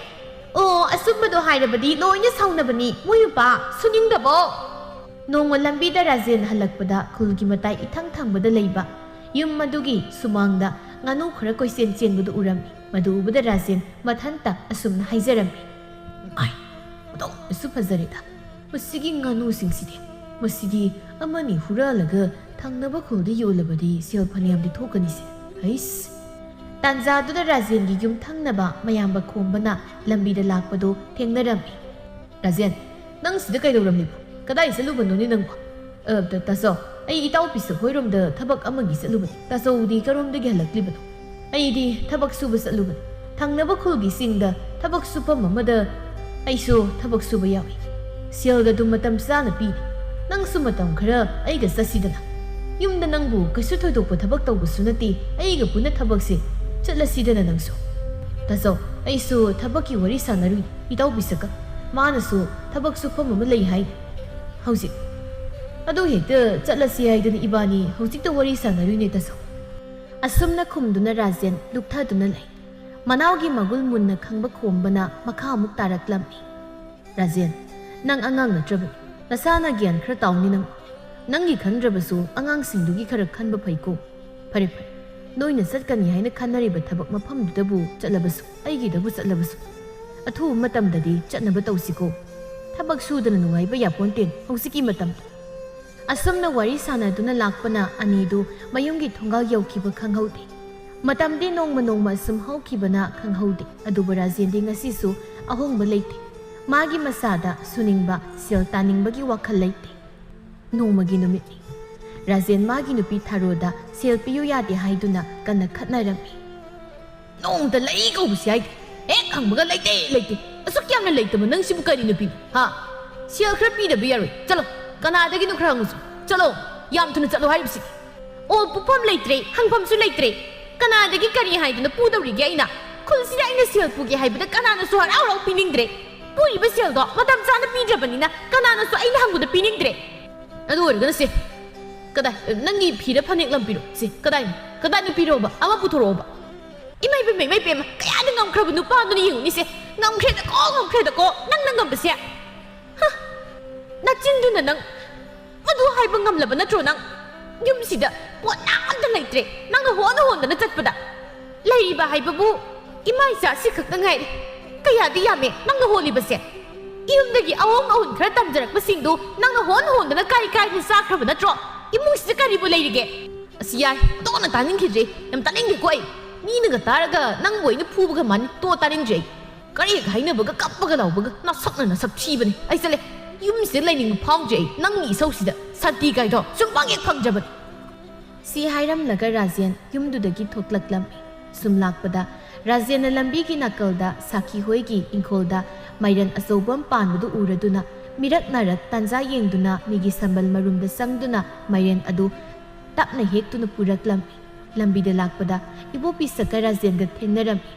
ꯑꯣ, ꯑꯆꯨꯝꯕꯗꯣ ꯍꯥꯏꯔꯕꯗꯤ ꯂꯣꯏꯅ ꯁꯥꯎꯅꯕꯅꯤ꯫ ꯃꯣꯏ ꯃꯄꯥ ꯁꯨꯅꯤꯡꯗꯕꯣ? ꯅꯣꯡꯃ ꯂꯝꯕꯤꯗ ꯔꯥꯖꯦꯟ ꯍꯜꯂꯛꯄꯗ ꯈꯨꯜꯒꯤ ꯃꯇꯥꯏ ꯏꯊꯪ ꯊꯪꯕꯗ ꯂꯩꯕ ꯌꯨꯝ ꯑꯗꯨꯒꯤ ꯁꯨꯃꯥꯡꯗ ꯉꯥꯅꯨ ꯈꯔ ꯀꯣꯏꯆꯦꯟ ꯆꯦꯟꯕꯗꯨ ꯎꯔꯝꯃꯤ꯫ ꯃꯗꯨ ꯎꯕꯗ ꯔꯥꯖꯦꯟ ꯃꯊꯟꯇ ꯑꯁꯨꯝꯅ ꯍꯥꯏꯖꯔꯝꯃꯤ, "ꯑꯥꯏ, ꯑꯣꯟꯊꯣꯛꯅꯁꯨ ꯐꯖꯔꯦꯗ꯫ ꯃꯁꯤꯒꯤ ꯉꯥꯅꯨꯁꯤꯡꯁꯤꯗꯤ, ꯃꯁꯤꯗꯤ ꯑꯃꯅꯤ ꯍꯨꯔꯥꯜꯂꯒ ꯊꯪꯅꯕ ꯈꯨꯜꯗ ꯌꯣꯜꯂꯕꯗꯤ ꯁꯦꯜ ꯐꯅꯌꯥꯝꯗꯤ ꯊꯣꯛꯀꯅꯤꯁꯦ꯫ ꯍꯩꯁ!" ꯇꯥꯟꯖꯥꯗꯨꯗ ꯔꯥꯖꯦꯟꯒꯤ ꯌꯨꯝ ꯊꯪꯅꯕ ꯃꯌꯥꯝꯕ ꯈꯣꯝꯕꯅ ꯂꯝꯕꯤꯗ ꯂꯥꯛꯄꯗꯨ ꯊꯦꯡꯅꯔꯝꯃꯤ꯫ "ꯔꯥꯖꯦꯟ, ꯅꯪ ꯁꯤꯗ ꯀꯩꯗꯧꯔꯝꯂꯤꯕ? ꯀꯗꯥꯏ ꯆꯠꯂꯨꯕꯅꯣꯅꯦ ꯅꯪꯕꯣ?" "ꯑ, ꯇ-, ꯇꯥꯆꯧ, ꯑꯩ ꯏꯇꯥꯎ ꯄꯤꯁꯛ ꯍꯣꯏꯔꯣꯝꯗ ꯊꯕꯛ ꯑꯃꯒꯤ ꯆꯠꯂꯨꯕꯅꯤ꯫" "ꯇꯥꯆꯧꯗꯤ ꯀꯔꯣꯝꯗꯒꯤ ꯍꯜꯂꯛꯂꯤꯕꯅꯣ?" "ꯑꯩꯗꯤ ꯊꯕꯛ ꯁꯨꯕ ꯆꯠꯂꯨꯕꯅꯤ꯫ ꯊꯪꯅꯕ ꯈꯨꯜꯒꯤ ꯆꯤꯡꯗ ꯊꯕꯛ ꯁꯨꯐꯝ ꯑꯃꯗ ꯑꯩꯁꯨ ꯊꯕꯛ ꯁꯨꯕ ꯌꯥꯎꯏ꯫ ꯁꯦꯜꯒꯗꯨ ꯃꯇꯝ ꯆꯥꯅ ꯄꯤꯔꯤ꯫ ꯅꯪꯁꯨ ꯃꯇꯝ ꯈꯔ ꯑꯩꯒ ꯆꯠꯁꯤꯗꯅ꯫ ꯌꯨꯝꯗ ꯅꯪꯕꯨ ꯀꯩꯁꯨ ꯊꯣꯏꯗꯣꯛꯄ ꯊꯕꯛ ꯇꯧꯕꯁꯨ ꯅꯠꯇꯦ, ꯑꯩꯒ ꯄꯨꯟꯅ ꯊꯕꯛꯁꯦ ꯆꯠꯂꯁꯤꯗꯅ ꯅꯪꯁꯨ꯫" "ꯇꯥꯆꯧ, ꯑꯩꯁꯨ ꯊꯕꯛꯀꯤ ꯋꯥꯔꯤ ꯁꯥꯟꯅꯔꯨꯏ ꯏꯇꯥꯎ ꯄꯤꯁꯛꯀ꯫ ꯃꯥꯅꯁꯨ ꯊꯕꯛ ꯁꯨꯐꯝ ꯑꯃ ꯂꯩ ꯍꯥꯏ ꯍꯧꯖꯤꯛ꯫ ꯑꯗꯨ ꯍꯦꯛꯇ ꯆꯠꯂꯁꯤ ꯍꯥꯏꯗꯅ ꯏꯕꯥꯅꯤ ꯍꯧꯖꯤꯛꯇ ꯋꯥꯔꯤ ꯁꯥꯟꯅꯔꯨꯏꯅꯦ ꯇꯥꯆꯧ꯫" ꯑꯁꯨꯝꯅ ꯈꯨꯝꯗꯨꯅ ꯔꯥꯖꯦꯟ ꯂꯨꯞꯊꯗꯨꯅ ꯂꯩ꯫ ꯃꯅꯥꯎꯒꯤ ꯃꯒꯨꯜ ꯃꯨꯟꯅ ꯈꯪꯕ ꯈꯣꯝꯕꯅ ꯃꯈꯥ ꯑꯃꯨꯛ ꯇꯥꯔꯛꯂꯝꯃꯤ꯫ "ꯔꯥꯖꯦꯟ, ꯅꯪ ꯑꯉꯥꯡ ꯅꯠꯇ꯭ꯔꯕꯅꯤ꯫ ꯅꯁꯥꯅ ꯒ꯭ꯌꯥꯟ ꯈꯔ ꯇꯥꯎꯅꯤ ꯅꯪ꯫ ꯅꯪꯒꯤ ꯈꯟꯗ꯭ꯔꯕꯁꯨ ꯑꯉꯥꯡꯁꯤꯡꯗꯨꯒꯤ ꯈꯔ ꯈꯟꯕ ꯐꯩꯀꯣ꯫ ꯐꯔꯦ, ꯐꯔꯦ꯫ ꯅꯣꯏꯅ ꯆꯠꯀꯅꯤ ꯍꯥꯏꯅ ꯈꯟꯅꯔꯤꯕ ꯊꯕꯛ ꯃꯐꯝꯗꯨꯗꯕꯨ ꯆꯠꯂꯕꯁꯨ, ꯑꯩꯒꯤꯗꯕꯨ ꯆꯠꯂꯕꯁꯨ, ꯑꯊꯨꯕ ꯃꯇꯝꯗꯗꯤ ꯆꯠꯅꯕ ꯇꯧꯁꯤꯀꯣ꯫ ꯊꯕꯛ ꯁꯨꯗꯅ ꯅꯨꯡꯉꯥꯏꯕ ꯌꯥꯄꯣꯟꯇꯦ ꯍꯧꯖꯤꯛꯀꯤ ꯃꯇꯝꯗ꯫ ꯑꯁꯨꯝꯅ ꯋꯥꯔꯤ ꯁꯥꯟꯅꯗꯨꯅ ꯂꯥꯛꯄꯅ ꯑꯅꯤꯗꯨ ꯃꯌꯨꯝꯒꯤ ꯊꯣꯡꯒꯥꯜ ꯌꯧꯈꯤꯕ ꯈꯪꯍꯧꯗꯦ꯫ ꯃꯇꯝꯗꯤ ꯅꯣꯡꯃ ꯅꯣꯡꯃ ꯁꯨꯝ ꯍꯧꯈꯤꯕꯅ ꯈꯪꯍꯧꯗꯦ꯫ ꯑꯗꯨꯕꯨ ꯔꯥꯖꯦꯟꯗꯤ ꯉꯁꯤꯁꯨ ꯑꯍꯣꯡꯕ ꯂꯩꯇꯦ꯫ ꯃꯥꯒꯤ ꯃꯁꯥꯗ ꯁꯨꯅꯤꯡꯕ, ꯁꯦꯜ ꯇꯥꯅꯤꯡꯕꯒꯤ ꯋꯥꯈꯜ ꯂꯩꯇꯦ꯫ ꯅꯣꯡꯃꯒꯤ ꯅꯨꯃꯤꯠꯅꯤ꯫ ꯔꯥꯖꯦꯟ ꯃꯥꯒꯤ ꯅꯨꯄꯤ ꯊꯥꯔꯣꯗ ꯁꯦꯜ ꯄꯤꯌꯨ ꯌꯥꯗꯦ ꯍꯥꯏꯗꯨꯅ ꯀꯟꯅ ꯈꯠꯅꯔꯝꯃꯤ꯫ ꯅꯣꯡꯃꯇ ꯂꯩ ꯀꯧꯕꯁꯤ ꯍꯥꯏꯗꯦ꯫ ꯍꯦꯛ ꯍꯪꯕꯒ "ꯂꯩꯇꯦ, ꯂꯩꯇꯦ"꯫ ꯑꯁꯨꯛ ꯌꯥꯝꯅ ꯂꯩꯇꯕ ꯅꯪꯁꯤꯕꯨ ꯀꯔꯤ ꯅꯨꯄꯤꯅꯣ? ꯍꯥ? ꯁꯦꯜ ꯈꯔ ꯄꯤꯗꯕ ꯌꯥꯔꯣꯏ꯫ ꯆꯠꯂꯣ꯫ ꯀꯅꯥꯗꯒꯤꯅꯣ ꯈꯔ ꯍꯪꯉꯨꯁꯤ꯫ ꯆꯠꯂꯣ꯫ ꯌꯥꯝ ꯊꯨꯅ ꯆꯠꯂꯣ ꯍꯥꯏꯔꯤꯕꯁꯤ꯫ ꯑꯣ, ꯄꯨꯐꯝ ꯂꯩꯇ꯭ꯔꯦ, ꯍꯪꯐꯝꯁꯨ ꯂꯩꯇ꯭ꯔꯦ꯫ ꯀꯅꯥꯗꯒꯤ ꯀꯔꯤ ꯍꯥꯏꯗꯨꯅ ꯄꯨꯗꯧꯔꯤꯒꯦ ꯑꯩꯅ? ꯈꯨꯜꯁꯤꯗ ꯑꯩꯅ ꯁꯦꯜ ꯄꯨꯒꯦ ꯍꯥꯏꯕꯗ ꯀꯅꯥꯅꯁꯨ ꯍꯔꯥꯎ ꯍꯔꯥꯎ ꯄꯤꯅꯤꯡꯗ꯭ꯔꯦ꯫ ꯄꯨꯔꯤꯕ ꯁꯦꯜꯗꯣ ꯃꯇꯝ ꯆꯥꯅ ꯄꯤꯗ꯭ꯔꯕꯅꯤꯅ ꯀꯅꯥꯅꯁꯨ ꯑꯩꯅ ꯍꯪꯕꯗ ꯄꯤꯅꯤꯡꯗ꯭ꯔꯦ꯫ ꯑꯗꯨ ꯑꯣꯏꯔꯒꯅ ꯁꯦ, ꯀꯗꯥꯏ? ꯅꯪꯒꯤ ꯐꯤꯔ ꯐꯅꯦꯛ ꯂꯝꯕꯤꯔꯣ? ꯁꯦ, ꯀꯗꯥꯏꯅꯣ? ꯀꯗꯥꯏ ꯅꯨꯄꯤꯔꯣꯕ? ꯑꯃ ꯄꯨꯊꯣꯔꯛꯑꯣꯕ꯫ ꯏꯃꯥ ꯏꯕꯦꯝꯃ, ꯏꯃꯥ ꯏꯕꯦꯝꯃ, ꯀꯌꯥꯗ ꯉꯝꯈ꯭ꯔꯕ ꯅꯨꯄꯥꯗꯨꯅ ꯌꯦꯡꯉꯨꯅꯤꯁꯦ꯫ ꯉꯝꯈ꯭ꯔꯦꯗꯀꯣ, ꯉꯝꯈ꯭ꯔꯦꯗꯀꯣ, ꯅꯪꯅ ꯉꯝꯕꯁꯦ꯫ ꯍ! ꯅꯆꯤꯟꯗꯨꯅ ꯅꯪ ꯃꯗꯨ ꯍꯥꯏꯕ ꯉꯝꯂꯕ ꯅꯠꯇ꯭ꯔꯣ ꯅꯪ? ꯌꯨꯝꯁꯤꯗ ꯄꯣꯠ ꯑꯃꯠꯇ ꯂꯩꯇ꯭ꯔꯦ, ꯅꯪꯅ ꯍꯣꯟ ꯍꯣꯟꯗꯅ ꯆꯠꯄꯗ꯫ ꯂꯩꯔꯤꯕ ꯍꯥꯏꯕꯕꯨ ꯏꯃꯥ ꯏꯆꯥ ꯑꯁꯤ ꯈꯛꯇ ꯉꯥꯏꯔꯦ꯫ ꯀꯌꯥꯗꯤ ꯌꯥꯝꯃꯦ ꯅꯪꯅ ꯍꯣꯜꯂꯤꯕꯁꯦ꯫ ꯌꯨꯝꯗꯒꯤ ꯑꯍꯣꯡ ꯑꯍꯨꯟ ꯈꯔ ꯇꯝꯖꯔꯛꯄꯁꯤꯡꯗꯨ ꯅꯪꯅ ꯍꯣꯟ ꯍꯣꯟꯗꯅ ꯀꯥꯏ ꯀꯥꯏꯗꯅ ꯆꯥꯈ꯭ꯔꯕ ꯅꯠꯇ꯭ꯔꯣ? ꯏꯃꯨꯡꯁꯤꯗ ꯀꯔꯤꯕꯨ ꯂꯩꯔꯤꯒꯦ? ꯑꯁ ꯌꯥꯏ, ꯑꯣꯟꯊꯣꯛꯅ ꯇꯥꯅꯤꯡꯈꯤꯗ꯭ꯔꯦ꯫ ꯌꯥꯝ ꯇꯥꯅꯤꯡꯗꯦꯀꯣ ꯑꯩ꯫ ꯃꯤꯅꯒ ꯇꯥꯔꯒ ꯅꯪꯕꯨ ꯑꯩꯅ ꯐꯨꯕꯒ ꯃꯥꯟꯅꯤ꯫ ꯇꯣ, ꯇꯥꯅꯤꯡꯗ꯭ꯔꯦ ꯑꯩ꯫ ꯀꯔꯤ ꯍꯥꯏꯅꯕꯒ ꯀꯞꯄꯒ ꯂꯥꯎꯕꯒ ꯅꯁꯛꯅ ꯅꯁꯛ ꯊꯤꯕꯅꯤ꯫ ꯑꯩ ꯆꯠꯂꯦ꯫ ꯌꯨꯝꯁꯤꯗ ꯂꯩꯅꯤꯡꯕ ꯐꯥꯎꯗ꯭ꯔꯦ ꯑꯩ꯫ ꯅꯪꯒꯤ ꯏꯁꯧꯁꯤꯗ ꯁꯥꯟꯇꯤ ꯀꯥꯏꯗꯣ ꯁꯨꯝ ꯄꯥꯡ ꯍꯦꯛ ꯐꯪꯗ꯭ꯔꯕꯅꯤ꯫ ꯁꯤ ꯍꯥꯏꯔꯝꯂꯒ ꯔꯥꯖꯦꯟ ꯌꯨꯝꯗꯨꯗꯒꯤ ꯊꯣꯛꯂꯛꯂꯝꯃꯤ꯫ ꯁꯨꯝ ꯂꯥꯛꯄꯗ ꯔꯥꯖꯦꯟꯅ ꯂꯝꯕꯤꯒꯤ ꯅꯥꯀꯜꯗ ꯁꯥꯈꯤ ꯍꯣꯏꯒꯤ ꯏꯪꯈꯣꯜꯗ ꯃꯥꯏꯔꯦꯟ ꯑꯆꯧꯕ ꯑꯃ ꯄꯥꯟꯕꯗꯨ ꯎꯔꯗꯨꯅ ꯃꯤꯔꯛ ꯅꯥꯔꯛ ꯇꯥꯟꯖꯥ ꯌꯦꯡꯗꯨꯅ ꯃꯤꯒꯤ ꯁꯝꯕꯜ ꯃꯔꯨꯝꯗ ꯆꯪꯗꯨꯅ ꯃꯥꯏꯔꯦꯟ ꯑꯗꯨ ꯇꯞꯅ ꯍꯦꯛꯇꯨꯅ ꯄꯨꯔꯛꯂꯝꯃꯤ꯫ ꯂꯝꯕꯤꯗ ꯂꯥꯛꯄꯗ ꯏꯕꯣ ꯄꯤꯁꯛꯀ ꯔꯥꯖꯦꯟꯒ ꯊꯦꯡꯅꯔꯝꯃꯤ꯫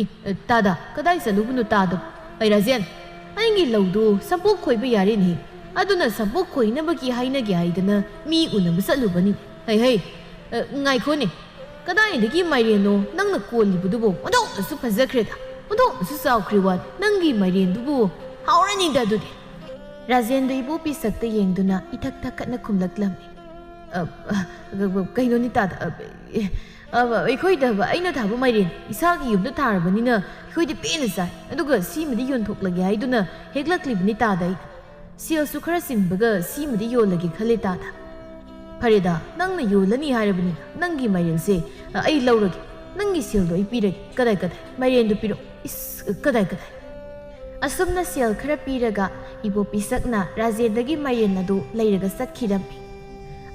"ꯏ, ꯇꯥꯗ, ꯀꯗꯥꯏ ꯆꯠꯂꯨꯕꯅꯣ ꯇꯥꯗꯕ? ꯑꯩ ꯔꯥꯖꯦꯟ, ꯅꯪꯒꯤ ꯂꯧꯗꯨ ꯁꯝꯄꯣꯛ ꯈꯣꯏꯕ ꯌꯥꯔꯦꯅꯦ꯫ ꯑꯗꯨꯅ ꯁꯝꯄꯣꯛ ꯈꯣꯏꯅꯕꯒꯤ ꯍꯥꯏꯅꯒꯦ ꯍꯥꯏꯗꯅ ꯃꯤ ꯎꯅꯕ ꯆꯠꯂꯨꯕꯅꯤ꯫ ꯍꯩ, ꯍꯩ, ꯑ, ꯉꯥꯏꯈꯣꯅꯦ꯫ ꯀꯗꯥꯏꯗꯒꯤ ꯃꯥꯏꯔꯦꯟꯅꯣ ꯅꯪꯅ ꯀꯣꯜꯂꯤꯕꯗꯨꯕꯣ? ꯑꯣꯟꯊꯣꯛꯅꯁꯨ ꯐꯖꯈ꯭ꯔꯦꯗ, ꯑꯣꯟꯊꯣꯛꯅꯁꯨ ꯆꯥꯎꯈ꯭ꯔꯦ ꯋꯥꯅꯤ꯫ ꯅꯪꯒꯤ ꯃꯥꯏꯔꯦꯟꯗꯨꯕꯨ ꯍꯥꯎꯔꯅꯤꯗ ꯑꯗꯨꯗꯤ꯫" ꯔꯥꯖꯦꯟꯗꯨ ꯏꯕꯣ ꯄꯤꯁꯛꯇ ꯌꯦꯡꯗꯨꯅ ꯏꯊꯛ ꯊꯛꯀꯠꯅ ꯈꯨꯝꯂꯛꯂꯝꯃꯤ꯫ ꯑ, ꯑ, ꯀꯩꯅꯣ ꯅꯤꯇꯥꯗ, ꯑ, ꯑꯦ, ꯑ, ꯑꯩꯈꯣꯏꯗ ꯑꯩꯅ ꯊꯥꯕ ꯃꯥꯏꯔꯦꯟ ꯏꯁꯥꯒꯤ ꯌꯨꯝꯗ ꯊꯥꯔꯕꯅꯤꯅ ꯑꯩꯈꯣꯏꯗꯤ ꯄꯦꯟꯅ ꯆꯥꯏ꯫ ꯑꯗꯨꯒ ꯁꯤꯃꯗꯤ ꯌꯣꯟꯊꯣꯛꯂꯒꯦ ꯍꯥꯏꯗꯨꯅ ꯍꯦꯛꯂꯛꯂꯤꯕ ꯅꯤꯇꯥꯗ ꯑꯩ ꯁꯦꯜꯁꯨ ꯈꯔ ꯆꯤꯟꯕꯒ ꯁꯤꯃꯗꯤ ꯌꯣꯜꯂꯒꯦ ꯈꯜꯂꯦ ꯇꯥꯗ꯫ ꯐꯔꯦꯗ, ꯅꯪꯅ ꯌꯣꯜꯂꯅꯤ ꯍꯥꯏꯔꯕꯅꯤꯅ ꯅꯪꯒꯤ ꯃꯥꯏꯔꯦꯟꯁꯦ, ꯑ, ꯑꯩ ꯂꯧꯔꯒꯦ꯫ ꯅꯪꯒꯤ ꯁꯦꯜꯗꯣ ꯑꯩ ꯄꯤꯔꯒꯦ꯫ ꯀꯗꯥꯏ, ꯀꯗꯥꯏ? ꯃꯥꯏꯔꯦꯟꯗꯨ ꯄꯤꯔꯛꯑꯣ꯫ ꯏꯁ, ꯀꯗꯥꯏ, ꯀꯗꯥꯏ? ꯑꯁꯨꯝꯅ ꯁꯦꯜ ꯈꯔ ꯄꯤꯔꯒ ꯏꯕꯣ ꯄꯤꯁꯛꯅ ꯔꯥꯖꯦꯟꯗꯒꯤ ꯃꯥꯏꯔꯦꯟ ꯑꯗꯨ ꯂꯩꯔꯒ ꯆꯠꯈꯤꯔꯝꯃꯤ꯫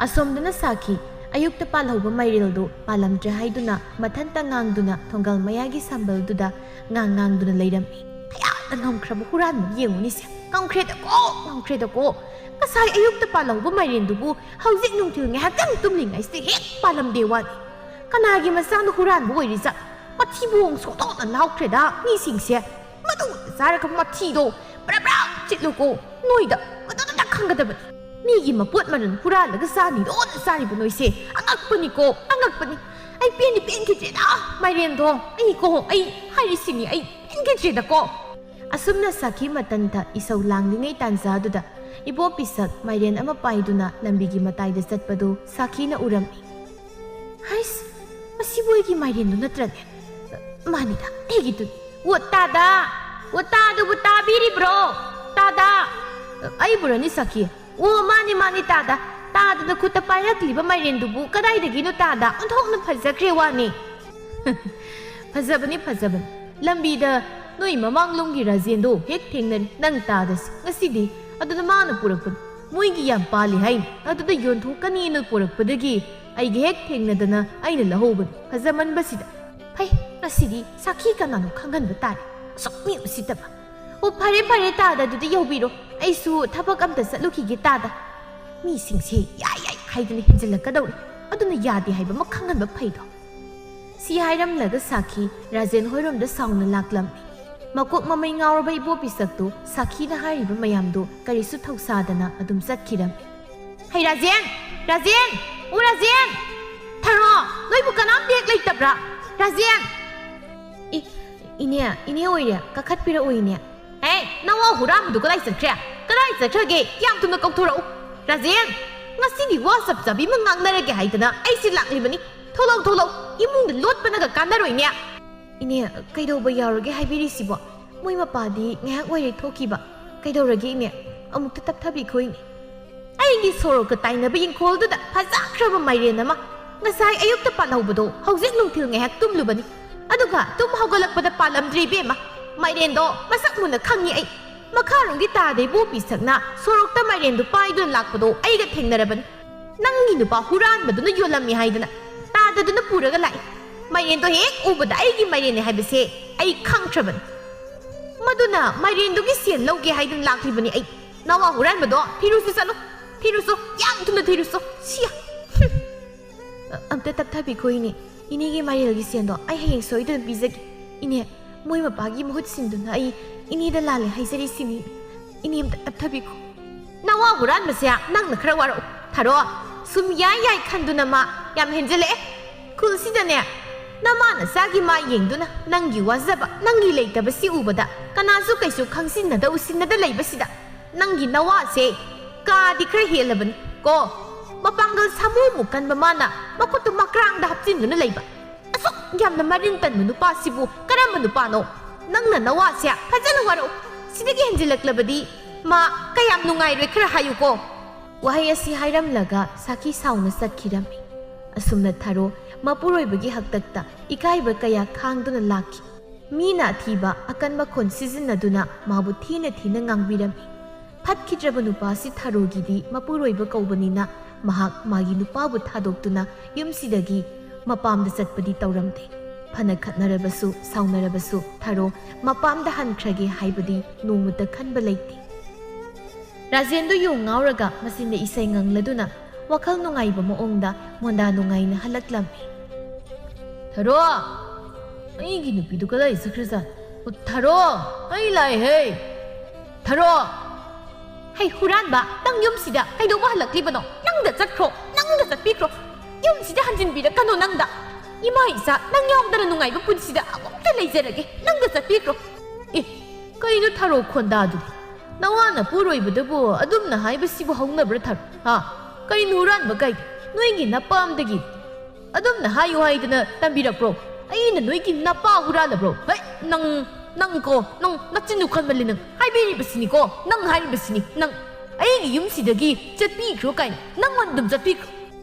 ꯑꯁꯣꯝꯗꯅ ꯁꯥꯈꯤ ꯑꯌꯨꯛꯇ ꯄꯥꯜꯍꯧꯕ ꯃꯥꯏꯔꯦꯜꯗꯨ ꯄꯥꯜꯂꯝꯗ꯭ꯔꯦ ꯍꯥꯏꯗꯨꯅ ꯃꯊꯟꯇ ꯉꯥꯡꯗꯨꯅ ꯊꯣꯡꯒꯜ ꯃꯌꯥꯒꯤ ꯁꯝꯕꯜꯗꯨꯗ ꯉꯥꯡ ꯉꯥꯡꯗꯨꯅ ꯂꯩꯔꯝꯃꯤ꯫ ꯈꯌꯥꯛꯇ ꯉꯝꯈ꯭ꯔꯕ ꯍꯨꯔꯥꯟꯕ ꯌꯦꯡꯉꯨꯅꯤꯁꯦ꯫ ꯉꯝꯈ꯭ꯔꯦꯗꯀꯣ, ꯉꯝꯈ꯭ꯔꯦꯗꯀꯣ꯫ ꯉꯁꯥꯏ ꯑꯌꯨꯛꯇ ꯄꯥꯜꯍꯧꯕ ꯃꯥꯏꯔꯦꯟꯗꯨꯕꯨ ꯍꯧꯖꯤꯛ ꯅꯨꯡꯊꯤꯜ ꯉꯥꯏꯍꯥꯛꯇꯪ ꯇꯨꯝꯂꯤꯉꯩꯁꯤꯗ ꯍꯦꯛ ꯄꯥꯜꯂꯝꯗꯦ ꯋꯥꯅꯤ꯫ ꯀꯅꯥꯒꯤ ꯃꯆꯥꯅꯣ ꯍꯨꯔꯥꯟꯕ ꯑꯣꯏꯔꯤꯖꯥꯠ? ꯃꯊꯤꯕꯣꯡ ꯁꯣꯛꯇꯣꯛꯅ ꯂꯥꯎꯈ꯭ꯔꯦꯗ ꯃꯤꯁꯤꯡꯁꯦ꯫ ꯃꯗꯨꯗ ꯆꯥꯔꯒ ꯃꯊꯤꯗꯣ ꯕ꯭ꯔꯥ ꯕ꯭ꯔꯥ ꯆꯤꯠꯂꯨꯀꯣ꯫ ꯅꯣꯏꯗ ꯃꯗꯨꯗꯨꯗ ꯈꯪꯒꯗꯕꯅꯤ꯫ ꯃꯤꯒꯤ ꯃꯄꯣꯠ ꯃꯔꯜ ꯍꯨꯔꯥꯜꯂꯒ ꯆꯥꯅꯤꯗꯣꯅ ꯆꯥꯔꯤꯕ ꯅꯣꯏꯁꯦ ꯑꯉꯛꯄꯅꯤꯀꯣ, ꯑꯉꯛꯄꯅꯤ꯫ ꯑꯩ ꯄꯦꯟꯗꯤ ꯄꯦꯟꯈꯤꯗ꯭ꯔꯦꯗ ꯃꯥꯏꯔꯦꯟꯗꯣ꯫ ꯑꯩꯀꯣ, ꯑꯩ ꯍꯥꯏꯔꯤꯁꯤꯅꯤ, ꯑꯩ ꯄꯦꯟꯈꯤꯗ꯭ꯔꯦꯗꯀꯣ꯫ ꯑꯁꯨꯝꯅ ꯁꯥꯈꯤ ꯃꯇꯟꯇ ꯏꯁꯧ ꯂꯥꯡꯂꯤꯉꯩ ꯇꯥꯟꯖꯥꯗꯨꯗ ꯏꯕꯣ ꯄꯤꯁꯛ ꯃꯥꯏꯔꯦꯟ ꯑꯃ ꯄꯥꯏꯗꯨꯅ ꯂꯝꯕꯤꯒꯤ ꯃꯇꯥꯏꯗ ꯆꯠꯄꯗꯨ ꯁꯥꯈꯤꯅ ꯎꯔꯝꯃꯤ꯫ ꯍꯩꯁ, ꯃꯁꯤꯕꯨ ꯑꯩꯒꯤ ꯃꯥꯏꯔꯦꯟꯗꯨ ꯅꯠꯇ꯭ꯔꯅꯦ? ꯃꯥꯅꯤꯗ, ꯑꯩꯒꯤꯗꯨꯅꯤ꯫ ꯑꯣ, ꯇꯥꯗ! ꯑꯣ, ꯇꯥꯗꯨꯕꯨ ꯇꯥꯕꯤꯔꯤꯕ꯭ꯔꯣ? ꯇꯥꯗ! ꯑꯩꯕꯨꯔꯅꯤ ꯁꯥꯈꯤ? ꯑꯣ, ꯃꯥꯅꯤ, ꯃꯥꯅꯤ, ꯇꯥꯗ꯫ ꯇꯥꯗꯅ ꯈꯨꯠꯇ ꯄꯥꯏꯔꯛꯂꯤꯕ ꯃꯥꯏꯔꯦꯟꯗꯨꯕꯨ ꯀꯗꯥꯏꯗꯒꯤꯅꯣ ꯇꯥꯗ? ꯑꯣꯟꯊꯣꯛꯅ ꯐꯖꯈ꯭ꯔꯦ ꯋꯥꯅꯤ꯫ ꯐꯖꯕꯅꯤ, ꯐꯖꯕꯅꯤ꯫ ꯂꯝꯕꯤꯗ ꯅꯣꯏ ꯃꯃꯥꯡꯂꯣꯝꯒꯤ ꯔꯥꯖꯦꯟꯗꯣ ꯍꯦꯛ ꯊꯦꯡꯅꯔꯤ꯫ ꯅꯪ ꯇꯥꯗꯁꯤ꯫ ꯉꯁꯤꯗꯤ ꯑꯗꯨꯗ ꯃꯥꯅ ꯄꯨꯔꯛꯄꯅꯤ꯫ ꯃꯣꯏꯒꯤ ꯌꯥꯝ ꯄꯥꯜꯂꯤ ꯍꯥꯏꯅꯤ꯫ ꯑꯗꯨꯗ ꯌꯣꯟꯊꯣꯛꯀꯅꯤꯅ ꯄꯨꯔꯛꯄꯗꯒꯤ ꯑꯩꯒ ꯍꯦꯛ ꯊꯦꯡꯅꯗꯅ ꯑꯩꯅ ꯂꯧꯍꯧꯕꯅꯤ꯫ ꯐꯖꯃꯟꯕꯁꯤꯗ꯫ ꯐꯩ, ꯉꯁꯤꯗꯤ ꯁꯥꯈꯤ ꯀꯅꯥꯅꯣ ꯈꯪꯍꯟꯕ ꯇꯥꯔꯦ꯫ ꯑꯁꯨꯛ ꯃꯤ ꯎꯁꯤꯠꯇꯕ꯫ ꯑꯣ, ꯐꯔꯦ, ꯐꯔꯦ, ꯇꯥꯗ, ꯑꯗꯨꯗꯤ ꯌꯧꯕꯤꯔꯣ꯫ ꯑꯩꯁꯨ ꯊꯕꯛ ꯑꯝꯇ ꯆꯠꯂꯨꯈꯤꯒꯦ, ꯇꯥꯗ꯫ ꯃꯤꯁꯤꯡꯁꯦ ꯌꯥꯏ ꯌꯥꯏ ꯍꯥꯏꯗꯅ ꯍꯦꯟꯖꯤꯜꯂꯛꯀꯗꯧꯔꯤ꯫ ꯑꯗꯨꯅ ꯌꯥꯗꯦ ꯍꯥꯏꯕ ꯑꯃ ꯈꯪꯍꯟꯕ ꯐꯩꯗꯣ꯫ ꯁꯤ ꯍꯥꯏꯔꯝꯂꯒ ꯁꯥꯈꯤ ꯔꯥꯖꯦꯟ ꯍꯣꯏꯔꯣꯝꯗ ꯁꯥꯎꯅ ꯂꯥꯛꯂꯝꯃꯤ꯫ ꯃꯀꯣꯛ ꯃꯃꯩ ꯉꯥꯎꯔꯕ ꯏꯕꯣ ꯄꯤꯁꯛꯇꯨ ꯁꯥꯈꯤꯅ ꯍꯥꯏꯔꯤꯕ ꯃꯌꯥꯝꯗꯨ ꯀꯔꯤꯁꯨ ꯊꯧꯁꯥꯗꯅ ꯑꯗꯨꯝ ꯆꯠꯈꯤꯔꯝꯃꯤ꯫ ꯍꯩ, ꯔꯥꯖꯦꯟ! ꯔꯥꯖꯦꯟ! ꯑꯣ, ꯔꯥꯖꯦꯟ! ꯊꯔꯣ! ꯅꯣꯏꯕꯨ ꯀꯅꯥꯝꯇ ꯍꯦꯛ ꯂꯩꯇꯕ꯭ꯔꯥ? ꯔꯥꯖꯦꯟ! ꯏ, ꯏꯅꯦ, ꯏꯅꯦ ꯑꯣꯏꯔꯦ, ꯀꯥꯈꯠꯄꯤꯔꯛꯑꯣ, ꯏꯅꯦ꯫ ꯍꯦ, ꯅꯋꯥ ꯍꯨꯔꯥꯟꯕꯗꯨ ꯀꯗꯥꯏ ꯆꯠꯈ꯭ꯔꯦ? ꯀꯗꯥꯏ ꯆꯠꯈ꯭ꯔꯒꯦ? ꯌꯥꯝ ꯊꯨꯅ ꯀꯧꯊꯣꯔꯛꯎ꯫ ꯔꯥꯖꯦꯟ! ꯉꯁꯤꯗꯤ ꯋꯥ ꯆꯞ ꯆꯥꯕꯤ ꯑꯃ ꯉꯥꯡꯅꯔꯒꯦ ꯍꯥꯏꯗꯅ ꯑꯩꯁꯦ ꯂꯥꯛꯂꯤꯕꯅꯤ꯫ ꯊꯣꯛꯂꯧ, ꯊꯣꯛꯂꯧ, ꯏꯃꯨꯡꯗ ꯂꯣꯠꯄꯅꯒ ꯀꯥꯟꯅꯔꯣꯏꯅꯦ꯫ ꯏꯅꯦ, ꯀꯩꯗꯧꯕ ꯌꯥꯎꯔꯒꯦ ꯍꯥꯏꯕꯤꯔꯤꯁꯤꯕꯣ? ꯃꯣꯏ ꯃꯄꯥꯗꯤ ꯉꯥꯏꯍꯥꯛ ꯑꯣꯏꯔꯦ ꯊꯣꯛꯈꯤꯕ꯫ ꯀꯩꯗꯧꯔꯒꯦ ꯏꯅꯦ? ꯑꯃꯨꯛꯇ ꯇꯞꯊꯕꯤꯈꯣ ꯏꯅꯦ꯫ ꯑꯩꯒꯤ ꯁꯣꯔꯣꯛꯀ ꯇꯥꯏꯅꯕ ꯏꯪꯈꯣꯜꯗꯨꯗ ꯐꯖꯈ꯭ꯔꯕ ꯃꯥꯏꯔꯦꯟ ꯑꯃ ꯉꯁꯥꯏ ꯑꯌꯨꯛꯇ ꯄꯥꯜꯍꯧꯕꯗꯣ ꯍꯧꯖꯤꯛ ꯅꯨꯡꯊꯤꯜ ꯉꯥꯏꯍꯥꯛ ꯇꯨꯝꯂꯨꯕꯅꯤ꯫ ꯑꯗꯨꯒ ꯇꯨꯝ ꯍꯧꯒꯠꯂꯛꯄꯗ ꯄꯥꯜꯂꯝꯗ꯭ꯔꯦ ꯏꯕꯦꯝꯃ꯫ ꯃꯥꯏꯔꯦꯟꯗꯣ ꯃꯁꯛ ꯃꯨꯟꯅ ꯈꯪꯉꯤ ꯑꯩ꯫ ꯃꯈꯥꯔꯣꯝꯒꯤ ꯇꯥꯗ ꯏꯕꯣꯕꯤ ꯁꯛꯅ ꯁꯣꯔꯣꯛꯇ ꯃꯥꯏꯔꯦꯟꯗꯨ ꯄꯥꯏꯗꯨꯅ ꯂꯥꯛꯄꯗꯣ ꯑꯩꯒ ꯊꯦꯡꯅꯔꯕꯅꯤ꯫ ꯅꯪꯒꯤ ꯅꯨꯄꯥ ꯍꯨꯔꯥꯟꯕꯗꯨꯅ ꯌꯣꯜꯂꯝꯃꯤ ꯍꯥꯏꯗꯅ ꯇꯥꯗꯗꯨꯅ ꯄꯨꯔꯒ ꯂꯥꯛꯏ꯫ ꯃꯥꯏꯔꯦꯟꯗꯣ ꯍꯦꯛ ꯎꯕꯗ ꯑꯩꯒꯤ ꯃꯥꯏꯔꯦꯟꯅꯦ ꯍꯥꯏꯕꯁꯦ ꯑꯩ ꯈꯪꯈ꯭ꯔꯕꯅꯤ꯫ ꯃꯗꯨꯅ ꯃꯥꯏꯔꯦꯟꯗꯨꯒꯤ ꯁꯦꯟ ꯂꯧꯒꯦ ꯍꯥꯏꯗꯨꯅ ꯂꯥꯛꯂꯤꯕꯅꯤ ꯑꯩ꯫ ꯅꯋꯥ ꯍꯨꯔꯥꯟꯕꯗꯣ ꯊꯤꯔꯨꯁꯤ ꯆꯠꯂꯨ, ꯊꯤꯔꯨꯁꯨ, ꯌꯥꯝ ꯊꯨꯅ ꯊꯤꯔꯨꯁꯨ꯫ ꯁꯤꯌꯥ! ꯍꯨꯝ! ꯑ-, ꯑꯝꯇ ꯇꯞꯊꯕꯤꯈꯣ ꯏꯅꯦ꯫ ꯏꯅꯦꯒꯤ ꯃꯥꯏꯔꯦꯜꯒꯤ ꯁꯦꯟꯗꯣ ꯑꯩ ꯍꯌꯦꯡ ꯁꯣꯏꯗꯅ ꯄꯤꯖꯒꯦ꯫ ꯏꯅꯦ, ꯃꯣꯏ ꯃꯄꯥꯒꯤ ꯃꯍꯨꯠ ꯁꯤꯟꯗꯨꯅ ꯑꯩ ꯏꯅꯦꯗ ꯂꯥꯜꯂꯦ ꯍꯥꯏꯖꯔꯤꯁꯤꯅꯤ꯫ ꯏꯅꯦ ꯑꯝꯇ ꯇꯞꯊꯕꯤꯈꯣ꯫ ꯅꯋꯥ ꯍꯨꯔꯥꯟꯕꯁꯦ ꯅꯪꯅ ꯈꯔ ꯋꯥꯔꯛꯎ꯫ ꯊꯥꯔꯣ, ꯁꯨꯝ ꯌꯥꯏ ꯌꯥꯏ ꯈꯟꯗꯨꯅ ꯃꯥ ꯌꯥꯝ ꯍꯦꯟꯖꯜꯂꯛꯑꯦ꯫ ꯈꯨꯜꯁꯤꯗꯅꯦ, ꯅꯃꯥ ꯅꯆꯥꯒꯤ ꯃꯥ ꯌꯦꯡꯗꯨꯅ ꯅꯪꯒꯤ ꯋꯥꯖꯕ, ꯅꯪꯒꯤ ꯂꯩꯇꯕꯁꯤ ꯎꯕꯗ ꯀꯅꯥꯁꯨ ꯀꯩꯁꯨ ꯈꯪꯖꯤꯟꯅꯗ ꯎꯁꯤꯟꯅꯗ ꯂꯩꯕꯁꯤꯗ ꯅꯪꯒꯤ ꯅꯋꯥꯁꯦ ꯀꯥꯗꯤ ꯈꯔ ꯍꯦꯜꯂꯕꯅꯤ ꯀꯣ꯫ ꯃꯄꯥꯡꯒꯜ ꯁꯥꯃꯨꯃꯨꯛ ꯀꯟꯕ ꯃꯥꯅ ꯃꯈꯨꯠꯇꯨ ꯃꯀ꯭ꯔꯥꯡꯗ ꯍꯥꯞꯆꯤꯟꯗꯨꯅ ꯂꯩꯕ꯫ ꯑꯁꯨꯛ ꯌꯥꯝꯅ ꯃꯔꯤꯟ ꯇꯟꯕ ꯅꯨꯄꯥꯁꯤꯕꯨ ꯀꯔꯝꯕ ꯅꯨꯄꯥꯅꯣ? ꯅꯪꯅ ꯅꯋꯥꯁꯦ ꯐꯖꯅ ꯋꯥꯔꯛꯎ꯫ ꯁꯤꯗꯒꯤ ꯍꯦꯟꯖꯤꯜꯂꯛꯂꯕꯗꯤ ꯃꯥ ꯀꯌꯥꯝ ꯅꯨꯡꯉꯥꯏꯔꯣꯏ ꯈꯔ ꯍꯥꯏꯌꯨꯀꯣ꯫ ꯋꯥꯍꯩ ꯑꯁꯤ ꯍꯥꯏꯔꯝꯂꯒ ꯁꯥꯈꯤ ꯁꯥꯎꯅ ꯆꯠꯈꯤꯔꯝꯃꯤ꯫ ꯑꯁꯨꯝꯅ ꯊꯥꯔꯣ ꯃꯄꯨꯔꯣꯏꯕꯒꯤ ꯍꯥꯛꯇꯛꯇ ꯏꯀꯥꯏꯕ ꯀꯌꯥ ꯈꯥꯡꯗꯨꯅ ꯂꯥꯛꯈꯤ꯫ ꯃꯤꯅ ꯑꯊꯤꯕ ꯑꯀꯟꯕ ꯈꯣꯟ ꯁꯤꯖꯤꯟꯅꯗꯨꯅ ꯃꯥꯕꯨ ꯊꯤꯅ ꯊꯤꯅ ꯉꯥꯡꯕꯤꯔꯝꯃꯤ꯫ ꯐꯠꯈꯤꯗ꯭ꯔꯕ ꯅꯨꯄꯥꯁꯤ ꯊꯥꯔꯣꯒꯤꯗꯤ ꯃꯄꯨꯔꯣꯏꯕ ꯀꯧꯕꯅꯤꯅ ꯃꯍꯥꯛ ꯃꯥꯒꯤ ꯅꯨꯄꯥꯕꯨ ꯊꯥꯗꯣꯛꯇꯨꯅ ꯌꯨꯝꯁꯤꯗꯒꯤ ꯃꯄꯥꯝꯗ ꯆꯠꯄꯗꯤ ꯇꯧꯔꯝꯗꯦ꯫ ꯐꯅ ꯈꯠꯅꯔꯕꯁꯨ, ꯁꯥꯎꯅꯔꯕꯁꯨ ꯊꯥꯔꯣ ꯃꯄꯥꯝꯗ ꯍꯟꯈ꯭ꯔꯒꯦ ꯍꯥꯏꯕꯗꯤ ꯅꯣꯡꯃꯇ ꯈꯟꯕ ꯂꯩꯇꯦ꯫ ꯔꯥꯖꯦꯟꯗꯨ ꯌꯨ ꯉꯥꯎꯔꯒ ꯃꯆꯤꯟꯗ ꯏꯁꯩ ꯉꯪꯂꯗꯨꯅ ꯋꯥꯈꯜ ꯅꯨꯡꯉꯥꯏꯕ ꯃꯑꯣꯡꯗ ꯃꯣꯟꯗꯥ ꯅꯨꯡꯉꯥꯏꯅ ꯍꯜꯂꯛꯂꯝꯃꯤ꯫ "ꯊꯥꯔꯣ! ꯑꯩꯒꯤ ꯅꯨꯄꯤꯗꯨ ꯀꯗꯥꯏ ꯆꯠꯈ꯭ꯔꯖꯥꯠꯅꯣ? ꯊꯥꯔꯣ! ꯑꯩ ꯂꯥꯛꯑꯦꯍꯦ! ꯊꯥꯔꯣ!" "ꯍꯩ ꯍꯨꯔꯥꯟꯕ, ꯅꯪ ꯌꯨꯝꯁꯤꯗ ꯀꯩꯗꯧꯕ ꯍꯜꯂꯛꯂꯤꯕꯅꯣ? ꯅꯪꯗ ꯆꯠꯈ꯭ꯔꯣ, ꯅꯪꯗ ꯆꯠꯄꯤꯈ꯭ꯔꯣ꯫ ꯌꯨꯝꯁꯤꯗ ꯍꯟꯖꯤꯟꯕꯤꯔꯛꯀꯅꯨ ꯅꯪꯗ꯫ ꯏꯃꯥ ꯏꯆꯥ ꯅꯪ ꯌꯥꯎꯗꯅ ꯅꯨꯡꯉꯥꯏꯕ ꯄꯨꯟꯁꯤꯗ ꯑꯃꯨꯛꯇ ꯂꯩꯖꯔꯒꯦ꯫ ꯅꯪꯗ ꯆꯠꯄꯤꯈ꯭ꯔꯣ꯫" "ꯑꯦ, ꯀꯩꯅꯣ ꯊꯥꯔꯣ ꯈꯣꯟꯗꯥꯗꯨꯗꯤ? ꯅꯋꯥ ꯅꯄꯨꯔꯣꯏꯕꯗꯕꯨ ꯑꯗꯨꯝꯅ ꯍꯥꯏꯕꯁꯤꯕꯨ ꯍꯧꯅꯕ꯭ꯔꯥ ꯊꯥꯔꯣ? ꯍꯥ? ꯑꯩꯅ ꯍꯨꯔꯥꯟꯕ ꯀꯥꯏꯗꯦ, ꯅꯣꯏꯒꯤ ꯅꯄꯥꯝꯗꯒꯤ ꯑꯗꯨꯝꯅ ꯍꯥꯏꯌꯨ ꯍꯥꯏꯗꯅ ꯇꯝꯕꯤꯔꯛꯄ꯭ꯔꯣ? ꯑꯩꯅ ꯅꯣꯏꯒꯤ ꯅꯄꯥ ꯍꯨꯔꯥꯜꯂꯕ꯭ꯔꯣ? ꯍꯩ, ꯅꯪ, ꯅꯪ ꯀꯣ, ꯅꯪ ꯅꯆꯤꯟꯗꯨ ꯀꯟꯃꯜꯂꯤ, ꯅꯪ ꯍꯥꯏꯕꯤꯔꯤꯕꯁꯤꯅꯤꯀꯣ, ꯅꯪ ꯍꯥꯏꯔꯤꯕꯁꯤꯅꯤ, ꯅꯪ ꯑꯩꯒꯤ ꯌꯨꯝꯁꯤꯗꯒꯤ ꯆꯠꯄꯤꯈ꯭ꯔꯣ ꯀꯥꯏꯅ ꯅꯪꯉꯣꯟꯗ ꯑꯗꯨꯝ ꯆꯠꯄꯤꯈ꯭ꯔꯣ꯫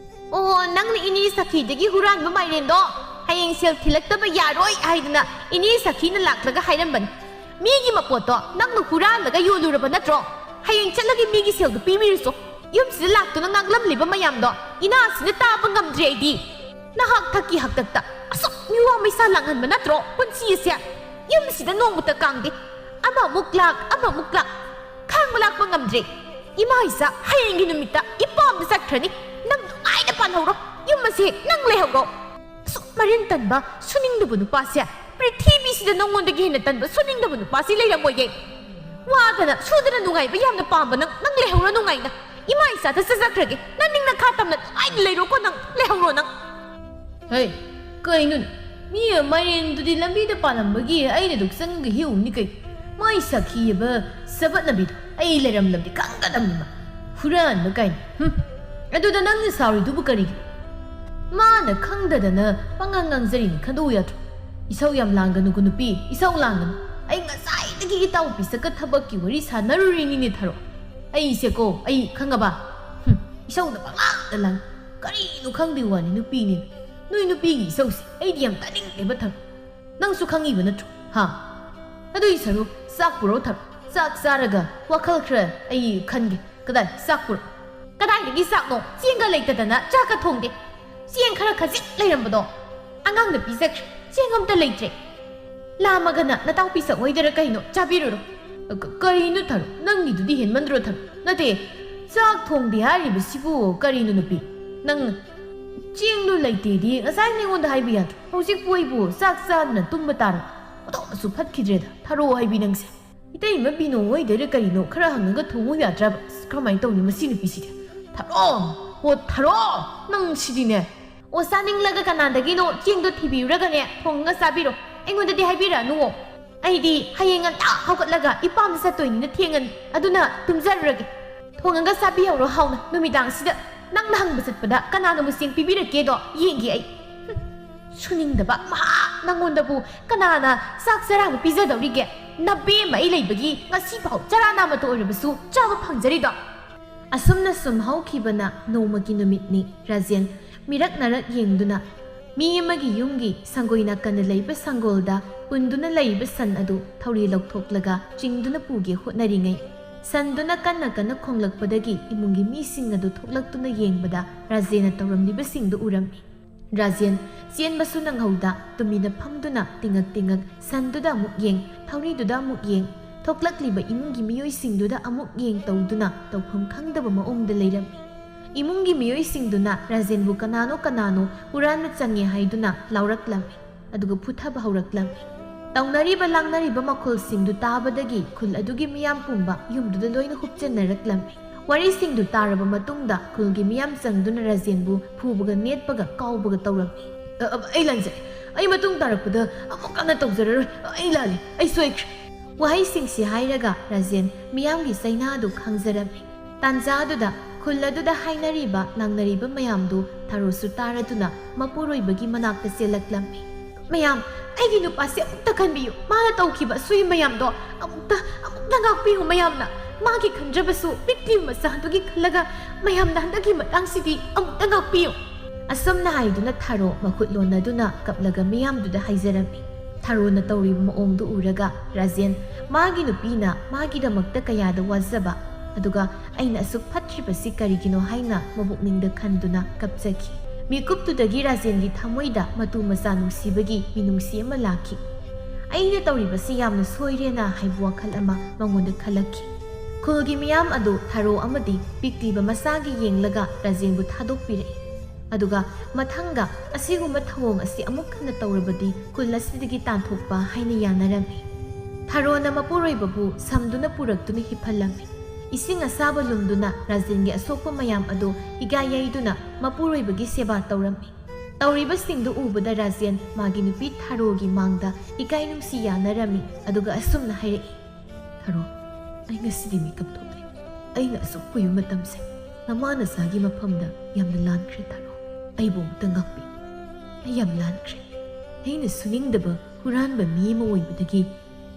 ꯑꯣ, ꯅꯪꯅ ꯏꯅꯦ ꯁꯈꯤꯗꯒꯤ ꯍꯨꯔꯥꯟꯕ ꯃꯥꯏꯔꯦꯟꯗꯣ ꯍꯌꯦꯡ ꯁꯦꯜ ꯊꯤꯜꯂꯛꯇꯕ ꯌꯥꯔꯣꯏ ꯍꯥꯏꯗꯅ ꯏꯅꯦ ꯁꯈꯤꯅ ꯂꯥꯛꯂꯒ ꯍꯥꯏꯔꯝꯕꯅꯤ꯫ ꯃꯤꯒꯤ ꯃꯄꯣꯠꯇꯣ ꯅꯪꯅ ꯍꯨꯔꯥꯜꯂꯒ ꯌꯣꯜꯂꯨꯔꯕ ꯅꯠꯇ꯭ꯔꯣ? ꯍꯌꯦꯡ ꯆꯠꯂꯒ ꯃꯤꯒꯤ ꯁꯦꯜꯗꯣ ꯄꯤꯕꯤꯔꯨꯆꯣ꯫ ꯌꯨꯝꯁꯤꯗ ꯂꯥꯛꯇꯨꯅ ꯉꯥꯡꯂꯝꯂꯤꯕ ꯃꯌꯥꯝꯗꯣ ꯏꯅꯥꯁꯤꯅ ꯇꯥꯕ ꯉꯝꯗ꯭ꯔꯦ ꯑꯩꯗꯤ꯫ ꯅꯍꯥꯛ ꯊꯛꯀꯤ ꯍꯥꯛꯇꯛꯇ ꯑꯁꯨꯛ ꯃꯤꯋꯥ ꯃꯩꯁꯥ ꯂꯥꯡꯍꯟꯕ ꯅꯠꯇ꯭ꯔꯣ ꯄꯨꯟꯁꯤ ꯑꯁꯦ? ꯌꯨꯝꯁꯤꯗ ꯅꯣꯡꯃꯇ ꯀꯥꯡꯗꯦ꯫ ꯑꯃꯃꯨꯛ ꯂꯥꯛ, ꯑꯃꯃꯨꯛ ꯂꯥꯛ꯫ ꯈꯥꯡꯕ ꯂꯥꯛꯄ ꯉꯝꯗ꯭ꯔꯦ꯫ ꯏꯃꯥ ꯏꯆꯥ ꯍꯌꯦꯡꯒꯤ ꯅꯨꯃꯤꯠꯇ ꯏꯄꯥꯝꯗ ꯆꯠꯈ꯭ꯔꯅꯤ꯫ ꯅꯪ ꯅꯨꯡꯉꯥꯏꯅ ꯄꯥꯟꯍꯧꯔꯣ꯫ ꯌꯨꯝ ꯑꯁꯦ ꯅꯪ ꯂꯩꯍꯧꯔꯣ꯫ ꯑꯁꯨꯛ ꯃꯔꯤꯟ ꯇꯟꯕ, ꯁꯨꯅꯤꯡꯗꯕ ꯅꯨꯄꯥꯁꯦ ꯄ꯭ꯔꯤꯊꯤꯕꯤꯁꯤꯗ ꯅꯉꯣꯟꯗꯒꯤ ꯍꯦꯟꯅ ꯇꯟꯕ, ꯁꯨꯅꯤꯡꯗꯕ ꯅꯨꯄꯥꯁꯤ ꯂꯩꯔꯝꯃꯣꯏꯌꯦ꯫ ꯋꯥꯗꯅ ꯁꯨꯗꯅ ꯅꯨꯡꯉꯥꯏꯕ ꯌꯥꯝꯅ ꯄꯥꯝꯕ ꯅꯪ, ꯅꯪ ꯂꯩꯍꯧꯔꯣ ꯅꯨꯡꯉꯥꯏꯅ꯫ ꯏꯃꯥ ꯏꯆꯥꯗ ꯆꯠꯆꯈ꯭ꯔꯒꯦ꯫ ꯅꯪ ꯅꯤꯡꯅ ꯈꯥ ꯇꯝꯅ ꯅꯨꯡꯉꯥꯏꯅ ꯂꯩꯔꯣꯀꯣ ꯅꯪ, ꯂꯩꯍꯧꯔꯣ ꯅꯪ꯫ ꯍꯩ, ꯀꯩꯅꯣꯅꯦ? ꯃꯤ ꯃꯥꯏꯔꯦꯟꯗꯨꯗꯤ ꯂꯝꯕꯤꯗ ꯄꯥꯜꯂꯝꯕꯒꯤ ꯑꯩꯅ ꯑꯗꯨꯝ ꯆꯪꯉꯒ ꯍꯦꯛꯎꯕꯅꯤ ꯀꯩꯅꯣ꯫ ꯃꯥꯏ ꯁꯥꯈꯤꯑꯕ ꯆꯕꯠꯅꯕꯤꯗꯣ ꯑꯩ ꯂꯩꯔꯝꯂꯕꯗꯤ ꯈꯪꯒꯗꯕꯅꯤ ꯃꯥ꯫ ꯍꯨꯔꯥꯟꯕ ꯀꯥꯏꯅ꯫ ꯍꯨꯝ꯫ ꯑꯗꯨꯗ ꯅꯪꯅ ꯁꯥꯎꯔꯤꯗꯨꯕꯨ ꯀꯔꯤꯒꯤꯅꯣ? ꯃꯥꯅ ꯈꯪꯗꯗꯅ ꯄꯉꯥꯡ ꯉꯥꯡꯖꯔꯤꯅꯤ ꯈꯟꯗꯣꯛꯎ ꯌꯥꯗ꯭ꯔꯣ? ꯏꯁꯧ ꯌꯥꯝ ꯂꯥꯡꯒꯅꯨꯀꯣ ꯅꯨꯄꯤ, ꯏꯁꯧ ꯂꯥꯡꯒꯅꯨ꯫ ꯑꯩ ꯉꯁꯥꯏꯗꯒꯤ ꯏꯇꯥꯎ ꯄꯤꯁꯛꯀ ꯊꯕꯛꯀꯤ ꯋꯥꯔꯤ ꯁꯥꯟꯅꯔꯨꯔꯤꯅꯤꯅꯦ ꯊꯔꯣ꯫ ꯑꯩꯁꯦꯀꯣ, ꯑꯩ ꯈꯪꯉꯕ? ꯍꯨꯝ, ꯏꯁꯧꯗ ꯄꯉꯥꯡꯗ ꯂꯥꯡ꯫ ꯀꯔꯤꯅꯣ ꯈꯪꯗꯦ ꯋꯥꯅꯤ ꯅꯨꯄꯤꯅꯤ꯫ ꯅꯣꯏ ꯅꯨꯄꯤꯒꯤ ꯏꯁꯧꯁꯦ ꯑꯩꯗꯤ ꯌꯥꯝ ꯇꯥꯅꯤꯡꯗꯦꯕ ꯊꯔꯣ꯫ ꯅꯪꯁꯨ ꯈꯪꯉꯤꯕ ꯅꯠꯇ꯭ꯔꯣ? ꯍꯥ? ꯑꯗꯨꯏ ꯁꯔꯨꯛ ꯆꯥꯛ ꯄꯨꯔꯛꯑꯣ ꯊꯔꯣ꯫ ꯆꯥꯛ ꯆꯥꯔꯒ ꯋꯥꯈꯜ ꯈꯔ ꯑꯩ ꯈꯟꯒꯦ꯫ ꯀꯗꯥꯏ ꯆꯥꯛ ꯄꯨꯔꯛ-, ꯀꯗꯥꯏꯗꯒꯤ ꯆꯥꯛꯅꯣ? ꯆꯦꯡꯒ ꯂꯩꯇꯗꯅ ꯆꯥꯛꯀ ꯊꯣꯡꯗꯦ꯫ ꯆꯦꯡ ꯈꯔ ꯈꯖꯤꯛ ꯂꯩꯔꯝꯕꯗꯣ ꯑꯉꯥꯡꯗ ꯄꯤꯖꯈ꯭ꯔꯦ꯫ ꯆꯦꯡ ꯑꯝꯇ ꯂꯩꯇ꯭ꯔꯦ꯫ ꯂꯥꯝꯃꯒꯅ ꯅꯇꯥꯎ ꯄꯤꯁꯛ ꯍꯣꯏꯗꯔ ꯀꯩꯅꯣ ꯆꯥꯕꯤꯔꯨꯔꯣ꯫ ꯀ-, ꯀꯔꯤꯅꯣ ꯊꯔꯣ? ꯅꯪꯒꯤꯗꯨꯗꯤ ꯍꯦꯟꯃꯟꯗ꯭ꯔꯣ ꯊꯔꯣ? ꯅꯠꯇꯦ, ꯆꯥꯛ ꯊꯣꯡꯗꯦ ꯍꯥꯏꯔꯤꯕꯁꯤꯕꯨ ꯀꯔꯤꯅꯣ ꯅꯨꯄꯤ? ꯅꯪ ꯆꯦꯡꯗꯣ ꯂꯩꯇꯦꯗꯤ ꯉꯁꯥꯏ ꯑꯩꯉꯣꯟꯗ ꯍꯥꯏꯕ ꯌꯥꯗ꯭ꯔꯣ? ꯍꯧꯖꯤꯛꯄꯨ ꯑꯩꯕꯨ ꯆꯥꯛ ꯆꯥꯗꯅ ꯇꯨꯝꯕ ꯇꯥꯔꯕ? ꯑꯣꯟꯊꯣꯛꯅꯁꯨ ꯐꯠꯈꯤꯗ꯭ꯔꯦꯗ ꯊꯔꯣ ꯍꯥꯏꯕꯤ ꯅꯪꯁꯦ꯫ ꯏꯇꯩꯃ ꯕꯤꯅꯨ ꯍꯣꯏꯗꯩꯔ ꯀꯔꯤꯅꯣ ꯈꯔ ꯍꯪꯉꯒ ꯊꯣꯡꯉꯨ ꯌꯥꯗ꯭ꯔꯕ? ꯑꯁ, ꯀꯔꯝꯍꯥꯏꯅ ꯇꯧꯅꯤ ꯃꯁꯤ ꯅꯨꯄꯤꯁꯤꯗꯤ? ꯊꯔꯣ! ꯍꯣ, ꯊꯔꯣ! ꯅꯪ ꯁꯤꯗꯤꯅꯦ꯫ ꯑꯣ, ꯆꯥꯅꯤꯡꯂꯒ ꯀꯅꯥꯗꯒꯤꯅꯣ ꯆꯦꯡꯗꯣ ꯊꯤꯕꯤꯔꯨꯔꯒꯅꯦ ꯊꯣꯡꯉꯒ ꯆꯥꯕꯤꯔꯣ꯫ ꯑꯩꯉꯣꯟꯗꯗꯤ ꯍꯥꯏꯕꯤꯔꯛꯑꯅꯨꯋꯣ꯫ ꯑꯩꯗꯤ ꯍꯌꯦꯡ ꯉꯟꯇꯥ ꯍꯧꯒꯠꯂꯒ ꯏꯄꯥꯝꯗ ꯆꯠꯇꯣꯏꯅꯤꯅ ꯊꯦꯡꯉꯅꯤ꯫ ꯑꯗꯨꯅ ꯇꯨꯝꯖꯔꯨꯔꯒꯦ꯫ ꯊꯣꯡꯉꯒ ꯆꯥꯕꯤꯍꯧꯔꯣ ꯍꯥꯎꯅ ꯅꯨꯃꯤꯗꯥꯡꯁꯤꯗ꯫ ꯅꯪꯅ ꯍꯪꯕ ꯆꯠꯄꯗ ꯀꯅꯥꯅ ꯃꯁꯤꯡ ꯄꯤꯕꯤꯔꯛꯀꯦꯗꯣ ꯌꯦꯡꯒꯦ ꯑꯩ꯫ ꯍꯨꯝ, ꯁꯨꯅꯤꯡꯗꯕ ꯃꯍꯥꯛ ꯅꯪꯉꯣꯟꯗꯕꯨ ꯀꯅꯥꯅ ꯆꯥꯛ ꯆꯔꯥꯕꯨ ꯄꯤꯖꯗꯧꯔꯤꯒꯦ? ꯅꯕꯦꯝꯃ ꯑꯩ ꯂꯩꯕꯒꯤ ꯉꯁꯤꯐꯥꯎ ꯆꯔꯥ ꯅꯥꯃꯇ ꯑꯣꯏꯔꯕꯁꯨ ꯆꯥꯕ ꯐꯪꯖꯔꯤꯗꯣ꯫ ꯑꯁꯨꯝꯅ ꯁꯨꯝ ꯍꯧꯈꯤꯕꯅ ꯅꯣꯡꯃꯒꯤ ꯅꯨꯃꯤꯠꯅꯤ꯫ ꯔꯥꯖꯦꯟ ꯃꯤꯔꯛ ꯅꯥꯔꯛ ꯌꯦꯡꯗꯨꯅ ꯃꯤ ꯑꯃꯒꯤ ꯌꯨꯝꯒꯤ ꯁꯪꯒꯣꯏ ꯅꯥꯀꯟꯗ ꯂꯩꯕ ꯁꯪꯒꯣꯜꯗ ꯄꯨꯟꯗꯨꯅ ꯂꯩꯔꯤꯕ ꯁꯟ ꯑꯗꯨ ꯊꯧꯔꯤ ꯂꯧꯊꯣꯛꯂꯒ ꯆꯤꯡꯗꯨꯅ ꯄꯨꯒꯦ ꯍꯣꯠꯅꯔꯤꯉꯩ, ꯁꯟꯗꯨꯅ ꯀꯟꯅ ꯀꯟꯅ ꯈꯣꯡꯂꯛꯄꯗꯒꯤ ꯏꯃꯨꯡꯒꯤ ꯃꯤꯁꯤꯡ ꯑꯗꯨ ꯊꯣꯛꯂꯛꯇꯨꯅ ꯌꯦꯡꯕꯗ ꯔꯥꯖꯦꯟꯅ ꯇꯧꯔꯝꯂꯤꯕꯁꯤꯡꯗꯨ ꯎꯔꯝꯃꯤ꯫ ꯔꯥꯖꯦꯟ ꯆꯦꯟꯕꯁꯨ ꯅꯪꯍꯧꯗ ꯇꯨꯃꯤꯟꯅ ꯐꯝꯗꯨꯅ ꯇꯤꯉꯛ ꯇꯤꯉꯛ ꯁꯟꯗꯨꯗ ꯑꯃꯨꯛ ꯌꯦꯡ, ꯊꯧꯔꯤꯗꯨꯗ ꯑꯃꯨꯛ ꯌꯦꯡ, ꯊꯣꯛꯂꯛꯂꯤꯕ ꯏꯃꯨꯡꯒꯤ ꯃꯤꯑꯣꯏꯁꯤꯡꯗꯨꯗ ꯑꯃꯨꯛ ꯌꯦꯡ ꯇꯧꯗꯨꯅ ꯇꯧꯐꯝ ꯈꯪꯗꯕ ꯃꯑꯣꯡꯗ ꯂꯩꯔꯝꯃꯤ꯫ ꯏꯃꯨꯡꯒꯤ ꯃꯤꯑꯣꯏꯁꯤꯡꯗꯨꯅ ꯔꯥꯖꯦꯟꯕꯨ ꯀꯅꯥꯅꯣ ꯀꯅꯥꯅꯣ ꯍꯨꯔꯥꯟꯕ ꯆꯪꯉꯦ ꯍꯥꯏꯗꯨꯅ ꯂꯥꯎꯔꯛꯂꯝꯃꯤ, ꯑꯗꯨꯒ ꯐꯨꯊꯕ ꯍꯧꯔꯛꯂꯝꯃꯤ꯫ ꯇꯧꯅꯔꯤꯕ ꯂꯥꯡꯅꯔꯤꯕ ꯃꯈꯣꯜꯁꯤꯡꯗꯨ ꯇꯥꯕꯗꯒꯤ ꯈꯨꯜ ꯑꯗꯨꯒꯤ ꯃꯤꯌꯥꯝ ꯄꯨꯝꯕ ꯌꯨꯝꯗꯨꯗ ꯂꯣꯏꯅ ꯍꯨꯞꯆꯟꯅꯔꯛꯂꯝꯃꯤ꯫ ꯋꯥꯔꯤꯁꯤꯡꯗꯨ ꯇꯥꯔꯕ ꯃꯇꯨꯡꯗ ꯈꯨꯜꯒꯤ ꯃꯤꯌꯥꯝ ꯆꯪꯗꯨꯅ ꯔꯥꯖꯦꯟꯕꯨ ꯐꯨꯕꯒ ꯅꯦꯠꯄꯒ ꯀꯥꯎꯕꯒ ꯇꯧꯔꯝꯃꯤ꯫ "ꯑ, ꯑ, ꯑꯩ ꯂꯥꯟꯖꯔꯦ꯫ ꯑꯩ ꯃꯇꯨꯡ ꯇꯥꯔꯛꯄꯗ ꯑꯃꯨꯛ ꯍꯟꯅ ꯇꯧꯖꯔꯔꯣꯏ꯫ ꯑꯩ ꯂꯥꯜꯂꯦ꯫ ꯑꯩ ꯁꯣꯏꯈ꯭ꯔꯦ꯫" ꯋꯥꯍꯩꯁꯤꯡꯁꯤ ꯍꯥꯏꯔꯒ ꯔꯥꯖꯦꯟ ꯃꯤꯌꯥꯝꯒꯤ ꯆꯩꯅꯥꯗꯨ ꯈꯪꯖꯔꯝꯃꯤ꯫ ꯇꯥꯟꯖꯥꯗꯨꯗ ꯈꯨꯜ ꯑꯗꯨꯗ ꯍꯥꯏꯅꯔꯤꯕ ꯂꯥꯡꯅꯔꯤꯕ ꯃꯌꯥꯝꯗꯨ ꯊꯥꯔꯣꯁꯨ ꯇꯥꯔꯗꯨꯅ ꯃꯄꯨꯔꯣꯏꯕꯒꯤ ꯃꯅꯥꯛꯇ ꯆꯦꯜꯂꯛꯂꯝꯃꯤ꯫ "ꯃꯌꯥꯝ, ꯑꯩꯒꯤ ꯅꯨꯄꯥꯁꯦ ꯑꯃꯨꯛꯇ ꯈꯟꯕꯤꯌꯨ꯫ ꯃꯥꯅ ꯇꯧꯈꯤꯕ ꯑꯁꯣꯏ ꯃꯌꯥꯝꯗꯣ ꯑꯃꯨꯛꯇ, ꯑꯃꯨꯛꯇ ꯉꯥꯛꯄꯤꯌꯨ ꯃꯌꯥꯝꯅ꯫ ꯃꯥꯒꯤ ꯈꯟꯖꯕꯁꯨ ꯄꯤꯛꯂꯤꯕ ꯃꯆꯥꯗꯨꯒꯤ ꯈꯜꯂꯒ ꯃꯌꯥꯝꯅ ꯍꯟꯗꯛꯀꯤ ꯃꯇꯥꯡꯁꯤꯗꯤ ꯑꯃꯨꯛꯇ ꯉꯥꯛꯄꯤꯌꯨ꯫" ꯑꯁꯨꯝꯅ ꯍꯥꯏꯗꯨꯅ ꯊꯥꯔꯣ ꯃꯈꯨꯠ ꯂꯣꯟꯅꯗꯨꯅ ꯀꯞꯂꯒ ꯃꯤꯌꯥꯝꯗꯨꯗ ꯍꯥꯏꯖꯔꯝꯃꯤ꯫ ꯊꯥꯔꯣꯅ ꯇꯧꯔꯤꯕ ꯃꯑꯣꯡꯗꯨ ꯎꯔꯒ ꯔꯥꯖꯦꯟ, ꯃꯥꯒꯤ ꯅꯨꯄꯤꯅ ꯃꯥꯒꯤꯗꯃꯛꯇ ꯀꯌꯥꯗ ꯋꯥꯖꯕ, ꯑꯗꯨꯒ ꯑꯩꯅ ꯑꯁꯨꯛ ꯐꯠꯇ꯭ꯔꯤꯕꯁꯤ ꯀꯔꯤꯒꯤꯅꯣ ꯍꯥꯏꯅ ꯃꯕꯨꯛꯅꯤꯡꯗ ꯈꯟꯗꯨꯅ ꯀꯞꯆꯈꯤ꯫ ꯃꯤꯀꯨꯞꯇꯨꯗꯒꯤ ꯔꯥꯖꯦꯟꯒꯤ ꯊꯃꯣꯏꯗ ꯃꯇꯨ ꯃꯆꯥ ꯅꯨꯡꯁꯤꯕꯒꯤ ꯃꯤꯅꯨꯡꯁꯤ ꯑꯃ ꯂꯥꯛꯈꯤ꯫ "ꯑꯩꯅ ꯇꯧꯔꯤꯕꯁꯤ ꯌꯥꯝꯅ ꯁꯣꯏꯔꯦꯅ" ꯍꯥꯏꯕ ꯋꯥꯈꯜ ꯑꯃ ꯃꯉꯣꯟꯗ ꯈꯜꯂꯛꯈꯤ꯫ ꯈꯨꯜꯒꯤ ꯃꯤꯌꯥꯝ ꯑꯗꯨ ꯊꯥꯔꯣ ꯑꯃꯗꯤ ꯄꯤꯛꯂꯤꯕ ꯃꯆꯥꯒꯤ ꯌꯦꯡꯂꯒ ꯔꯥꯖꯦꯟꯕꯨ ꯊꯥꯗꯣꯛꯄꯤꯔꯛꯏ꯫ ꯑꯗꯨꯒ ꯃꯊꯪꯗ ꯑꯁꯤꯒꯨꯝꯕ ꯊꯧꯑꯣꯡ ꯑꯁꯤ ꯑꯃꯨꯛ ꯍꯟꯅ ꯇꯧꯔꯕꯗꯤ ꯈꯨꯜ ꯑꯁꯤꯗꯒꯤ ꯇꯥꯟꯊꯣꯛꯄ ꯍꯥꯏꯅ ꯌꯥꯅꯔꯝꯃꯤ꯫ ꯊꯥꯔꯣꯅ ꯃꯄꯨꯔꯣꯏꯕꯕꯨ ꯁꯝꯗꯨꯅ ꯄꯨꯔꯛꯇꯨꯅ ꯍꯤꯞꯍꯜꯂꯝꯃꯤ꯫ ꯏꯁꯤꯡ ꯑꯁꯥꯕ ꯂꯨꯝꯗꯨꯅ ꯔꯥꯖꯦꯟꯒꯤ ꯑꯁꯣꯛꯄ ꯃꯌꯥꯝ ꯑꯗꯨ ꯍꯤꯒꯥꯏ ꯌꯩꯗꯨꯅ ꯃꯄꯨꯔꯣꯏꯕꯒꯤ ꯁꯦꯕꯥ ꯇꯧꯔꯝꯃꯤ꯫ ꯇꯧꯔꯤꯕꯁꯤꯡꯗꯨ ꯎꯕꯗ ꯔꯥꯖꯦꯟ ꯃꯥꯒꯤ ꯅꯨꯄꯤ ꯊꯥꯔꯣꯒꯤ ꯃꯥꯡꯗ ꯏꯀꯥꯏ ꯅꯨꯡꯁꯤ ꯌꯥꯅꯔꯝꯃꯤ, ꯑꯗꯨꯒ ꯑꯁꯨꯝꯅ ꯍꯥꯏꯔꯛꯏ, "ꯊꯥꯔꯣ, ꯑꯩ ꯉꯁꯤꯗꯤ ꯃꯤꯀꯞ ꯊꯣꯛꯂꯦ꯫ ꯑꯩꯅ ꯑꯁꯨꯛ ꯀꯨꯏꯕ ꯃꯇꯝꯁꯦ ꯅꯃꯥ ꯅꯆꯥꯒꯤ ꯃꯐꯝꯗ ꯌꯥꯝꯅ ꯂꯥꯟꯈ꯭ꯔꯦ ꯊꯥꯔꯣ꯫ ꯑꯩꯕꯨ ꯑꯃꯨꯛꯇ ꯉꯥꯛꯄꯤ꯫ ꯑꯩ ꯌꯥꯝ ꯂꯥꯟꯈ꯭ꯔꯦ꯫ ꯑꯩꯅ ꯁꯨꯅꯤꯡꯗꯕ ꯍꯨꯔꯥꯟꯕ ꯃꯤ ꯑꯃ ꯑꯣꯏꯕꯗꯒꯤ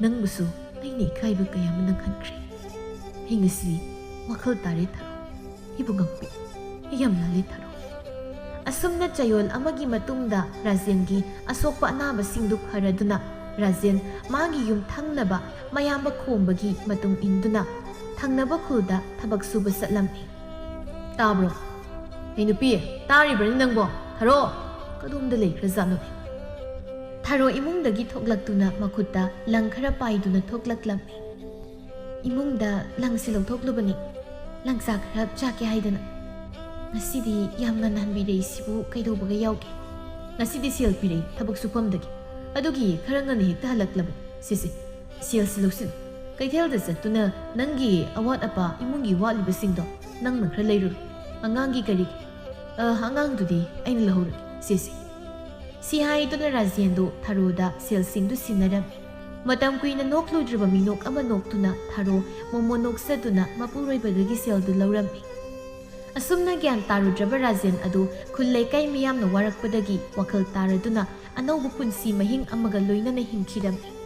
ꯅꯪꯕꯨꯁꯨ ꯑꯩꯅ ꯏꯀꯥꯏꯕ ꯀꯌꯥ ꯑꯃ ꯅꯪꯍꯟꯈ꯭ꯔꯦ꯫ ꯑꯩ ꯉꯁꯤ ꯋꯥꯈꯜ ꯇꯥꯔꯦ ꯊꯥꯔꯣ꯫ ꯑꯩꯕꯨ ꯉꯥꯛꯄꯤ꯫ ꯑꯩ ꯌꯥꯝ ꯂꯥꯜꯂꯦ ꯊꯥꯔꯣ꯫ ꯑꯁꯨꯝꯅ ꯆꯌꯣꯜ ꯑꯃꯒꯤ ꯃꯇꯨꯡꯗ ꯔꯥꯖꯦꯟꯒꯤ ꯑꯁꯣꯛꯄ ꯑꯅꯥꯕꯁꯤꯡꯗꯨ ꯐꯔꯗꯨꯅ ꯔꯥꯖꯦꯟ ꯃꯥꯒꯤ ꯌꯨꯝ ꯊꯪꯅꯕ ꯃꯌꯥꯝꯕ ꯈꯣꯝꯕꯒꯤ ꯃꯇꯨꯡ ꯏꯟꯗꯨꯅ ꯊꯪꯅꯕ ꯈꯨꯜꯗ ꯊꯕꯛ ꯁꯨꯕ ꯆꯠꯂꯝꯃꯤ꯫ ꯇꯥꯕ꯭ꯔꯣ? "ꯍꯦ ꯅꯨꯄꯤ, ꯇꯥꯔꯤꯕ꯭ꯔꯅꯦ ꯅꯪꯕꯣ? ꯊꯥꯔꯣ, ꯀꯗꯣꯝꯗ ꯂꯩꯈ꯭ꯔꯖꯥꯠꯅꯣꯅꯦ?" ꯊꯥꯔꯣ ꯏꯃꯨꯡꯗꯒꯤ ꯊꯣꯛꯂꯛꯇꯨꯅ ꯃꯈꯨꯠꯇ ꯂꯪ ꯈꯔ ꯄꯥꯏꯗꯨꯅ ꯊꯣꯛꯂꯛꯂꯝꯃꯤ꯫ "ꯏꯃꯨꯡꯗ ꯂꯪꯁꯦ ꯂꯧꯊꯣꯛꯂꯨꯕꯅꯤ, ꯂꯪꯆꯥꯛ ꯈꯔ ꯆꯥꯛꯀꯦ ꯍꯥꯏꯗꯅ꯫ ꯉꯁꯤꯗꯤ ꯌꯥꯝ ꯉꯟꯅ ꯍꯟꯕꯤꯔꯛꯏꯁꯤꯕꯨ ꯀꯩꯗꯧꯕꯒ ꯌꯥꯎꯒꯦ?" "ꯉꯁꯤꯗꯤ ꯁꯦꯜ ꯄꯤꯔꯛꯏ ꯊꯕꯛ ꯁꯨꯐꯝꯗꯒꯤ, ꯑꯗꯨꯒꯤ ꯈꯔ ꯉꯟꯅ ꯍꯦꯛꯇ ꯍꯜꯂꯛꯂꯕꯅꯤ꯫ ꯁꯤꯁꯦ, ꯁꯦꯜꯁꯤ ꯂꯧꯁꯤꯜꯂꯨ꯫ ꯀꯩꯊꯦꯜꯗ ꯆꯠꯇꯨꯅ ꯅꯪꯒꯤ ꯑꯋꯥꯠ ꯑꯄꯥ, ꯏꯃꯨꯡꯒꯤ ꯋꯥꯠꯂꯤꯕꯁꯤꯡꯗꯣ ꯅꯪꯅ ꯈꯔ ꯂꯩꯔꯨꯔꯣ꯫ ꯑꯉꯥꯡꯒꯤ ꯀꯔꯤꯒꯤ? ꯑ, ꯑꯉꯥꯡꯗꯨꯗꯤ ꯑꯩꯅ ꯂꯧꯍꯧꯔꯒꯦ꯫ ꯁꯤꯁꯦ꯫" ꯁꯤ ꯍꯥꯏꯗꯨꯅ ꯔꯥꯖꯦꯟꯗꯨ ꯊꯥꯔꯣꯗ ꯁꯦꯜꯁꯤꯡꯗꯨ ꯁꯤꯟꯅꯔꯝꯃꯤ꯫ ꯃꯇꯝ ꯀꯨꯏꯅ ꯅꯣꯛꯂꯨꯗ꯭ꯔꯕ ꯃꯤꯅꯣꯛ ꯑꯃ ꯅꯣꯛꯇꯨꯅ ꯊꯥꯔꯣ ꯃꯣꯃꯣ ꯅꯣꯛꯆꯗꯨꯅ ꯃꯄꯨꯔꯣꯏꯕꯗꯒꯤ ꯁꯦꯜꯗꯨ ꯂꯧꯔꯝꯃꯤ꯫ ꯑꯁꯨꯝꯅ ꯒ꯭ꯌꯥꯟ ꯇꯥꯔꯨꯗ꯭ꯔꯕ ꯔꯥꯖꯦꯟ ꯑꯗꯨ ꯈꯨꯜ ꯂꯩꯀꯥꯏ ꯃꯤꯌꯥꯝꯅ ꯋꯥꯔꯛꯄꯗꯒꯤ ꯋꯥꯈꯜ ꯇꯥꯔꯗꯨꯅ ꯑꯅꯧꯕ ꯄꯨꯟꯁꯤ ꯃꯍꯤꯡ ꯑꯃꯒ ꯂꯣꯏꯅꯅ ꯍꯤꯡꯈꯤꯔꯝꯃꯤ꯫